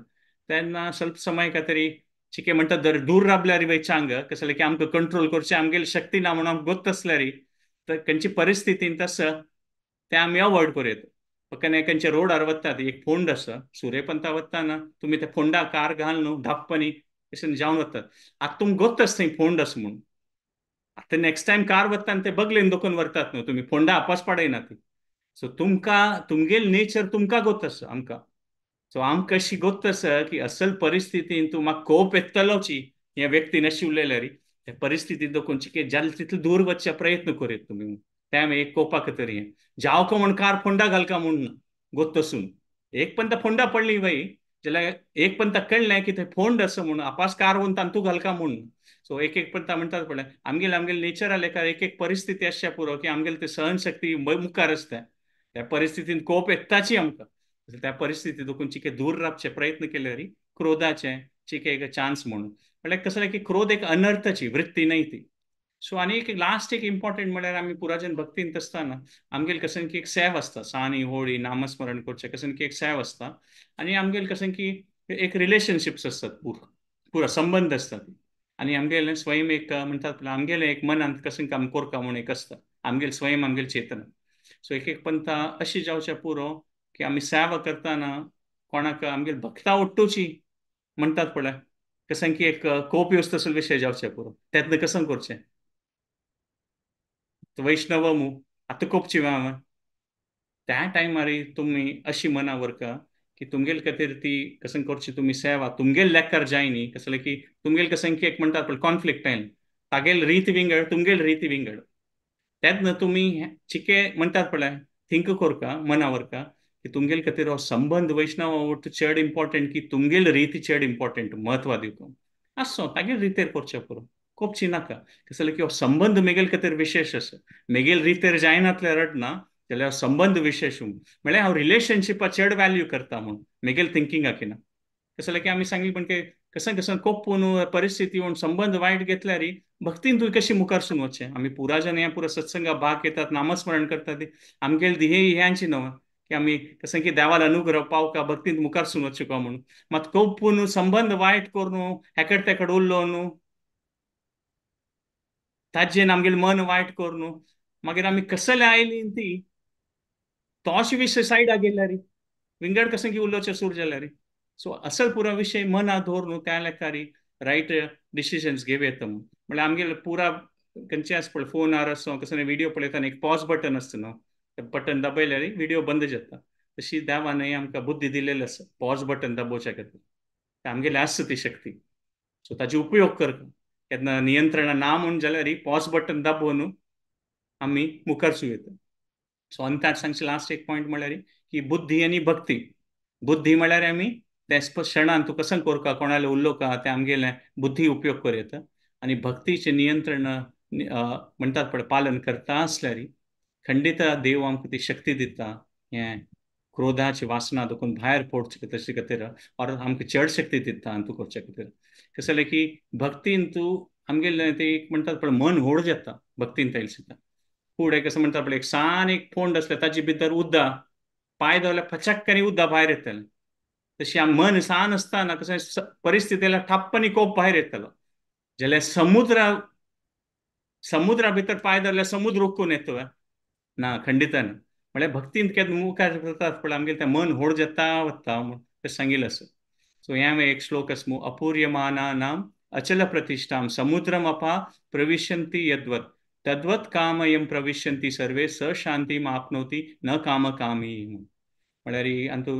तेन्ना स्वल्प समय का तरी चिके म्हणटात दर दूर राबल्यार वय चांग कसलें की आमकां कंट्रोल करचें आमगेली शक्ती ना म्हणून आमकां गोत्त आसल्यार तर खंयची परिस्थितीन तसं तें आमी अवॉयड करूं येता. फक्त खंयच्या रोडार वतात एक फोंड आसा सुर्यपंता वतना तुमी त्या फोंडा कार घाल न्हू धापपनी अशें जावन वतात, आतां तुमकां गोत्त आसता थंय फोंड आसा म्हणून, आतां नेक्स्ट टायम कार वता आनी ते बगलेन दोकून व्हरतात न्हू तुमी फोंडा आपास पाडयना ती. सो तुमकां तुमगेल नेचर तुमकां गोत्त आसा आमकां. सो आमकां अशी गोत्त आसा की असल परिस्थितीन तूं म्हाका कोप येतलोची ह्या व्यक्तीन अशी उलयल्यार त्या परिस्थितीन दोकून चिके जालें तितलें दूर वचचे प्रयत्न करूं तुमी. त्या एक कोपाक तरी हें जावका म्हूण कार फोंडा घालका म्हूण गोत्त आसून एक पण फोंडा पडली बाई जाल्यार एक पण कळ्ळें की थंय फोंड आसा म्हणून आपास कार वरून तांतू घालका म्हूण. सो एक एक पण म्हणटात पळय आमगेले आमगेले नेचर आले एक एक परिस्थिती आसच्या पुरो की आमगेले ते सहनशक्ती मुखार आसता त्या परिस्थितीन कोप येताची आमकां. त्या परिस्थिती दोकून चिके दूर रावचे प्रयत्न केल्यार क्रोधाचे चिके एक चान्स म्हणून म्हळ्यार कसं की क्रोध एक अनर्थाची वृत्ती न्ही ती. सो आनी एक लास्ट एक इम्पॉर्टंट म्हळ्यार आमी पुराजन भक्तीन आसतना आमगेले कसं की एक सेव आसता सानी होळी नामस्मरण करचें कसं की एक सेव आसता आनी आमगेले कसं की एक रिलेशनशिप्स आसतात पुरा संबंद आसतात आनी आमगेले स्वयं एक म्हणटात आमगेलें एक मनांत कसं काम कोरका म्हूण एक आसता आमगेले स्वयं आमगेले चेतना. सो एक एक पंथा अशी जावचें पुरो की आमी सेवा करतना कोणाक आमगेले भक्ता ओट्टूची म्हणटात पळय कसं की एक कोप येवचो तसलो विशय जावचें पुरो तेन्ना कसं करचें वैष्णव मू आतां कोपची हांवें त्या टायमार तुमी अशी मना व्हरका की तुमगेले खातीर ती कसं करची तुमी सेवा तुमगेले लेखार जायनी कसलें की तुमगेले कसं की एक म्हणटात पळय कॉन्फ्लिक्ट आयलें तागेले रीत विंगड तुमगेले रीत विंगड तेन्ना तुमी चिके म्हणटात पळय थिंक करका मना व्हरका की तुमगेले खातीर हो संबंद वैष्णव चड इम्पॉर्टंट की तुमगेले रीत चड इम्पॉर्टंट म्हत्व दिवंक आसो तागेले रितेर करचें पुरो कोपची नाका कसलें की हो संबंद मेगेल खातीर विशेष आसा मेगेल रितेर जायनातले रडना जाल्यार संबंद विशेष म्हळ्यार हांव रिलेशनशिपा चड व्हॅल्यू करता म्हूण मेगेल थिंकिंगाक ना. कसलें की आमी सांगली पण की कसं कसं कोपून परिस्थिती येवन संबंद वायट घेतल्यार भक्तीन तुवें कशी मुखारसून वचचें. आमी पुरा जन ह्या पुरा सत्संगा भाग घेतात, नामस्मरण करतात, आमगेले ध्येय ह्यांची न्हू की आमी कसं की देवाला अनुग्रह पावका भक्तीन मुखारसून वचूं का म्हणून. मात कोपून संबंद वायट करून हेकड तेकड उरलो न्हू, ताजेन आमगेलें मन वायट करून मागीर आमी कसले आयली ती तोश विशय सायडा गेल्यार विंगड कसं की उलोवचें सूर जाल्यार. सो असल पुरा विशय मना दवर न्हू त्या लेखारी रायट डिसिजन्स घेवं येता म्हूण. म्हणल्यार आमगेले पुरा खंयचे आसा पळय फोनार आसूं कसले व्हिडियो पळयतना एक पॉज बटन आसता न्हू, तें बटन दाबयल्यार व्हिडियो बंद जाता. तशी देवानय आमकां बुद्धी दिलेली आसा पॉज बटन दाबोवच्या खातीर, आमगेले आसा ती शक्ती. सो ताजो उपयोग करता केन्ना नियंत्रणा ना म्हूण जाल्यार पॉज बटन दाबोवन आमी मुखार सुरू येता. सो अंतार सांगचे लास्ट एक पॉयंट म्हणल्यार की बुद्धी आनी भक्ती. बुद्धी म्हणल्यार आमी त्या क्षणान तूं कसं करका कोणाले उलोवका तें आमगेलें बुद्धी उपयोग करूं येता. आनी भक्तीचें नियंत्रण म्हणटात पळय पालन करता आसल्यार खंडीत देव आमकां ती शक्ती दिता हें क्रोधाची वासना दुखून भायर पडचे तशे खातीर, और आमकां चड शक्ती दिता आनी तूं करचे खातीर. कशें जालें की भक्तीन तूं आमगेलें तें एक म्हणटात पळय मन व्हड जाता भक्तीन तैल सुद्दां. फुडें कसं म्हणटात पळय एक सान एक फोंड आसल्यार ताजे भितर उद्दा पांय दवरल्यार फचक्क आनी उद्दा भायर येतलें. तशी आम मन सान आसतना कशें परिस्थितीला ठाप्पनी कोप भायर येतलो. जाल्यार समुद्रा भितर पांय दवरल्यार समुद्र उक्कून येतो ना, खंडित ना. म्हळ्यार भक्तीन केन्ना मुखार वतात पळय आमगेलें तें मन व्हड जाता वता म्हूण तें सांगिल्लें आसा. सो हें हांवें एक श्लोक आसा अपूर्यमानानाम अचल प्रतिष्ठाम समुद्रम अपा प्रविशंती यद्वत् तद्वत् कामयं प्रविशंती सर्वे स शांतीम आपनोती न काम कामी. म्हळ्यार आनी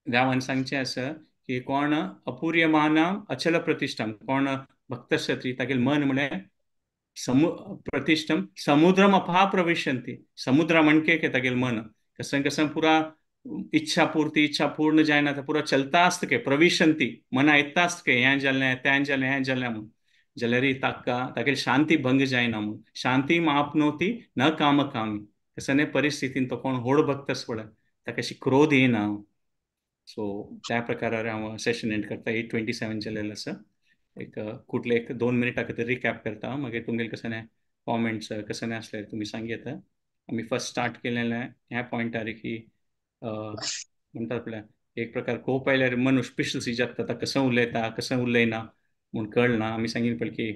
देवान सांगचें आसा की कोण अपूर्यमानाम अचल प्रतिष्ठाम, कोण भक्त आसा ती तागेलें मन म्हळ्यार प्रतिष्ठम समुद्रम अपा प्रविशंती, समुद्रा म्हणके के तागेलें मन कसं कसं पुरा इच्छा पूर्ती इच्छा पूर्ण जायना ते पुरा चलता आसता के प्रविशंती मना येता आसता के हें जालें तें जालें हें जालें म्हूण, जाल्यार ताका तागेली शांती भंग जायना म्हूण. शांती आपनोती न काम कामी. कसं परिस्थितीन तो कोण व्हड भक्त आसा पळय ताका अशी क्रोध येना. सो त्या प्रकारार हांव सेशन एंड करता. 8:27 जालेलें आसा. एक कुठले एक 2 मिनटां खातीर रिकॅप करता, मागीर तुमगेले कसं कॉमेंट्स कसं आसल्यार तुमी सांग येता. आमी फर्स्ट स्टार्ट केलेलें ह्या पॉयंटार की म्हणटात पळय एक प्रकार कोप आयल्यार मनुष्य पिशसी जाता, ताका कसं उलयता कसं उलयना म्हूण कळना. आमी सांगीन पळय की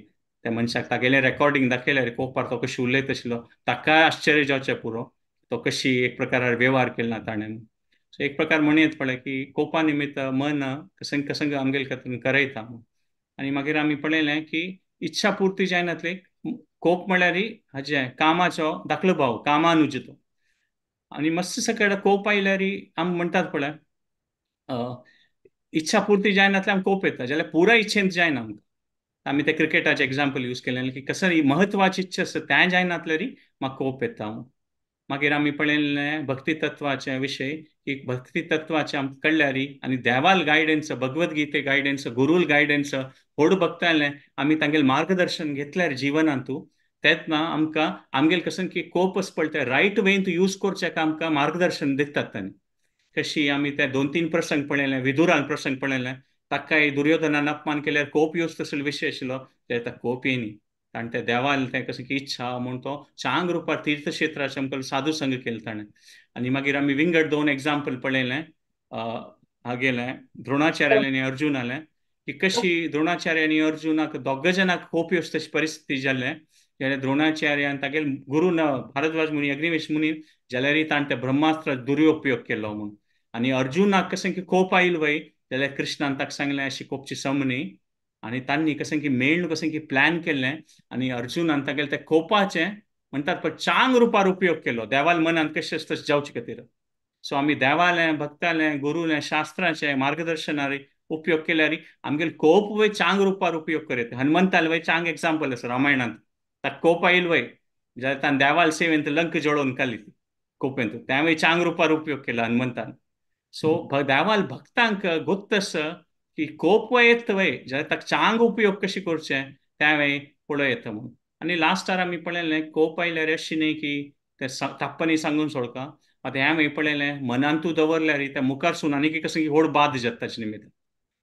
त्या मनशाक तागेलें रेकॉर्डिंग दाखयल्यार कोपार तो कशी उलयता आशिल्लो ताका आश्चर्य जावचें पुरो, तो कशी एक प्रकार वेव्हार केलो ना ताणें. सो एक प्रकार म्हणयेत पळय की कोपा निमित्त मन कसं कसं आमगेले खातीर करयता. आनी मागीर आमी पळयलें की इच्छा पूर्ती जायनातली कोप म्हळ्यार हाजें कामाचो दाखलो भाव कामानुज तो. आनी मस्त सगळे कोप आयल्यार आमी म्हणटात पळय इच्छा पूर्ती जायनातली आमकां कोप येता, जाल्यार पुराय इच्छेंत जायना आमकां. आमी ते क्रिकेटाचें एग्जाम्पल यूज केलें की कसं म्हत्वाची इच्छा आसा तें जायनातल्यार म्हाका कोप येता. मागीर आमी पळयलें भक्ती तत्वाचे विशय की भक्ती तत्वाचे आमकां कळ्ळ्यार आनी देवाल गायडन्स, भगवद्गीते गायडन्स, गुरूल गायडन्स, व्हड भक्तालें आमी तांगेलें मार्गदर्शन घेतल्यार जिवनांतू तेन्ना आमकां आमगेले कसं की कोप आसा पळय ते रायट वेन तूं यूज करचें आमकां मार्गदर्शन दितात तांणी. कशी आमी ते 2-3 प्रसंग पळयलें, विदुरान प्रसंग पळयलें, ताकाय दुर्योधनान अपमान केल्यार कोप येवचो तसलो विशय आशिल्लो, ते ताका कोप येयनी कारण ते देवाल तें कशें की इच्छा म्हूण तो चांग रुपार तीर्थक्षेत्राचें आमकां साधू संघ केलो ताणें. आनी मागीर आमी विंगड 2 एग्जाम्पल पळयलें हागेलें द्रोणाचार्यालें आनी अर्जुनालें की कशी द्रोणाचार्य आनी अर्जुनाक दोग जाणांक कोप येवचो तशी परिस्थिती जालें. जाल्यार द्रोणाचार्यान तागेले गुरू न भारद्वाज मुनी अग्निवेश मुनी जाल्यार ताणें ते ब्रह्मास्त्र दुरुपयोग केलो म्हूण. आनी अर्जुनाक कशें की कोप आयल वय जाल्यार कृष्णान ताका सांगलें अशी कोपची सम न्ही, आनी तांणी कशें की मेळून कशें की प्लॅन केल्लें आनी अर्जुनान तागेले त्या कोपाचें म्हणटात पळय चांग रुपार उपयोग केलो देवाल मनान कशें आसता तशें जावचे खातीर. सो आमी देवालें भक्तालें गुरूलें शास्त्राचें मार्गदर्शनार उपयोग केल्यार आमगेले कोप वय चांग रुपार उपयोग करीत. हनुमंताले वय चांग एग्जाम्पल आसा रामायणांत, ताका कोप आयल वय जाल्यार ताणें देवाल सेवेंत लंक जळोवन काडली कोपेंत, त्या वय चांग रुपार उपयोग केलो हनुमंतान. सो देवाल भक्तांक गोत्त आसा की कोप वय येत वय जाल्यार ताका चांग उपयोग कशें करचें त्या वय पळय येता म्हणून. आनी लास्टार आमी पळयलें कोप आयल्यार अशें न्ही की ते ताप्पांनी सांगून सोडका, आतां हें हांवें पळयलें मनांतू दवरल्यार त्या मुखारसून आनी कशें व्हड बाद जाता ताचे निमित्त.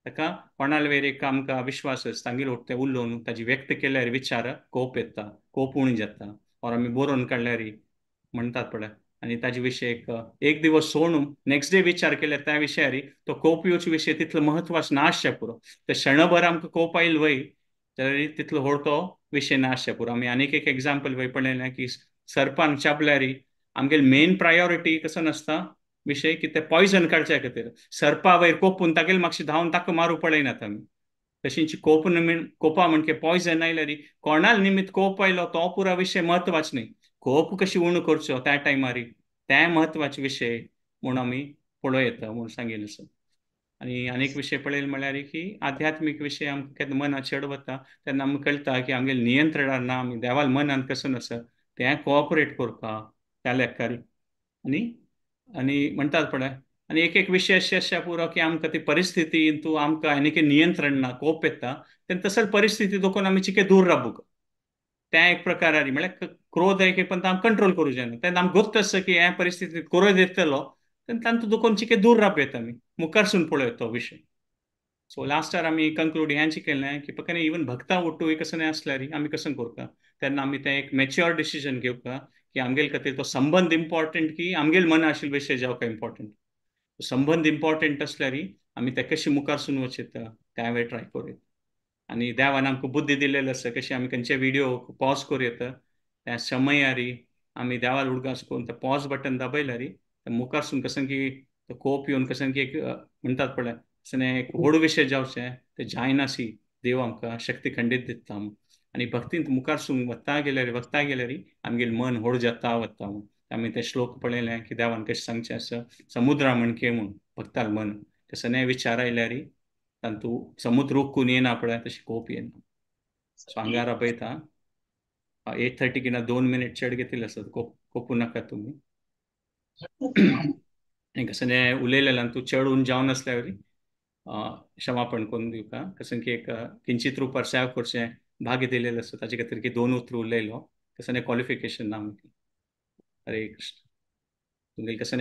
ताका कोणाल वयर एक आमकां विश्वास तांगेर तें उलोवन ताजी व्यक्त केल्यार विचार कोप येता, कोप उणी जाता, ऑर आमी बरोवन काडल्यार म्हणटात पळय, आनी ताजे विशय एक एक दिवस सोडून नेक्स्ट डे विचार केल्यार त्या विशयारी तो कोप येवचे विशय तितलो म्हत्वाचो ना आसचे पुरो. ते क्षणभर आमकां कोप आयल वय जाल्यार तितलो व्हड तो विशय ना आसचे पुरो. आमी आनीक एक एग्जाम्पल वय पळयलें की सर्पान चाबल्यार आमगेली मेन प्रायोरिटी कसो नासता विशय की ते पॉयजन काडच्या खातीर सर्पा वयर कोपून तागेले मातशें धांवन ताका मारू पळयनात आमी. तशींची कोप कोपा म्हणजे पॉयजन आयल्यार कोणाल निमित्त कोप आयलो तो पुरा विशय म्हत्वाचो न्ही, कोप कशी उणो करचो त्या टायमार ते म्हत्वाचे विशय म्हूण आमी पळोवं येता म्हूण सांगिल्लें आसा. आनी आनीक विशय पळयले म्हळ्यार की आध्यात्मीक विशय आमकां केन्ना मनात चड वता तेन्ना आमकां कळटा की आमगेले नियंत्रणान ना, आमी देवाल मनान कसो नासा तें कोऑपरेट करता त्या लेखारी. आनी आनी म्हणटात पळय आनी एक एक विशय अशे आसचे पुरो की आमकां ती परिस्थिती तूं आमकां आनी नियंत्रण ना, कोप येता तेन्ना तसले परिस्थिती दोकून आमी चिके दूर राबूंक त्या एक प्रकारारी म्हळ्यार क्रोध एक पण आमकां कंट्रोल करूं जायना. तेन्ना आमकां गोत्त आसता की ह्या परिस्थितींत क्रोध येतलो तेन्ना तांतूं दोकून चिके दूर राबू येता आमी मुखारसून पळोवं तो विशय. सो लास्टार आमी कंक्लूड हें शिकयलें की पकाने इवन भक्ता ओटू कसो आसल्यार आमी कसो करता तेन्ना आमी तें एक मॅच्युअर डिसिजन घेवका की आमगेले खातीर तो संबंद इम्पॉर्टंट की आमगेले मना आशिल्ले विशय जावका इम्पॉर्टंट. संबंद इम्पॉर्टंट आसल्यार आमी ते कशें मुखारसून वचयता त्या वेळ ट्राय करूं. आनी देवान आमकां बुद्धी दिलेली आसा कशें आमी खंयचे विडियो पॉज करूं येता त्या समयारी आमी देवाल उडगास करून ते पॉज बटन दाबयल्यार मुखारसून कसं की कोप येवन कसं की एक म्हणटात पळय कसं एक व्हड विशय जावचें ते जायनासी देव आमकां शक्ती खंडीत दिता. आनी भक्तींत मुखारसून वता गेल्यार वता गेल्यार आमगेलें मन व्हड जाता वता. आमी ते श्लोक पळयलें की देवान कशें सांगचें आसा समुद्रा म्हणके म्हूण भक्ताल मन कसं विचार आयल्यार तांतू समुद्र उक्कून येना पळय तशी कोप येना. सो हांगा राबयता 8:30 किंवा 2 मिनिट चड घेतिल्ले आसत, कोपूं नाका तुमी. आनी कसं उलयलेल्यान तूं चड उन जावन आसल्यार क्षमापण करून दिवका कसं की एक किंचित रुपार सेवा करचें भाग्य दिलेलें आसा ताजे खातीर की 2 उतरां उलयलो कसं क्वॉलिफिकेशन ना. हरे कृष्ण. तुमगेले कसं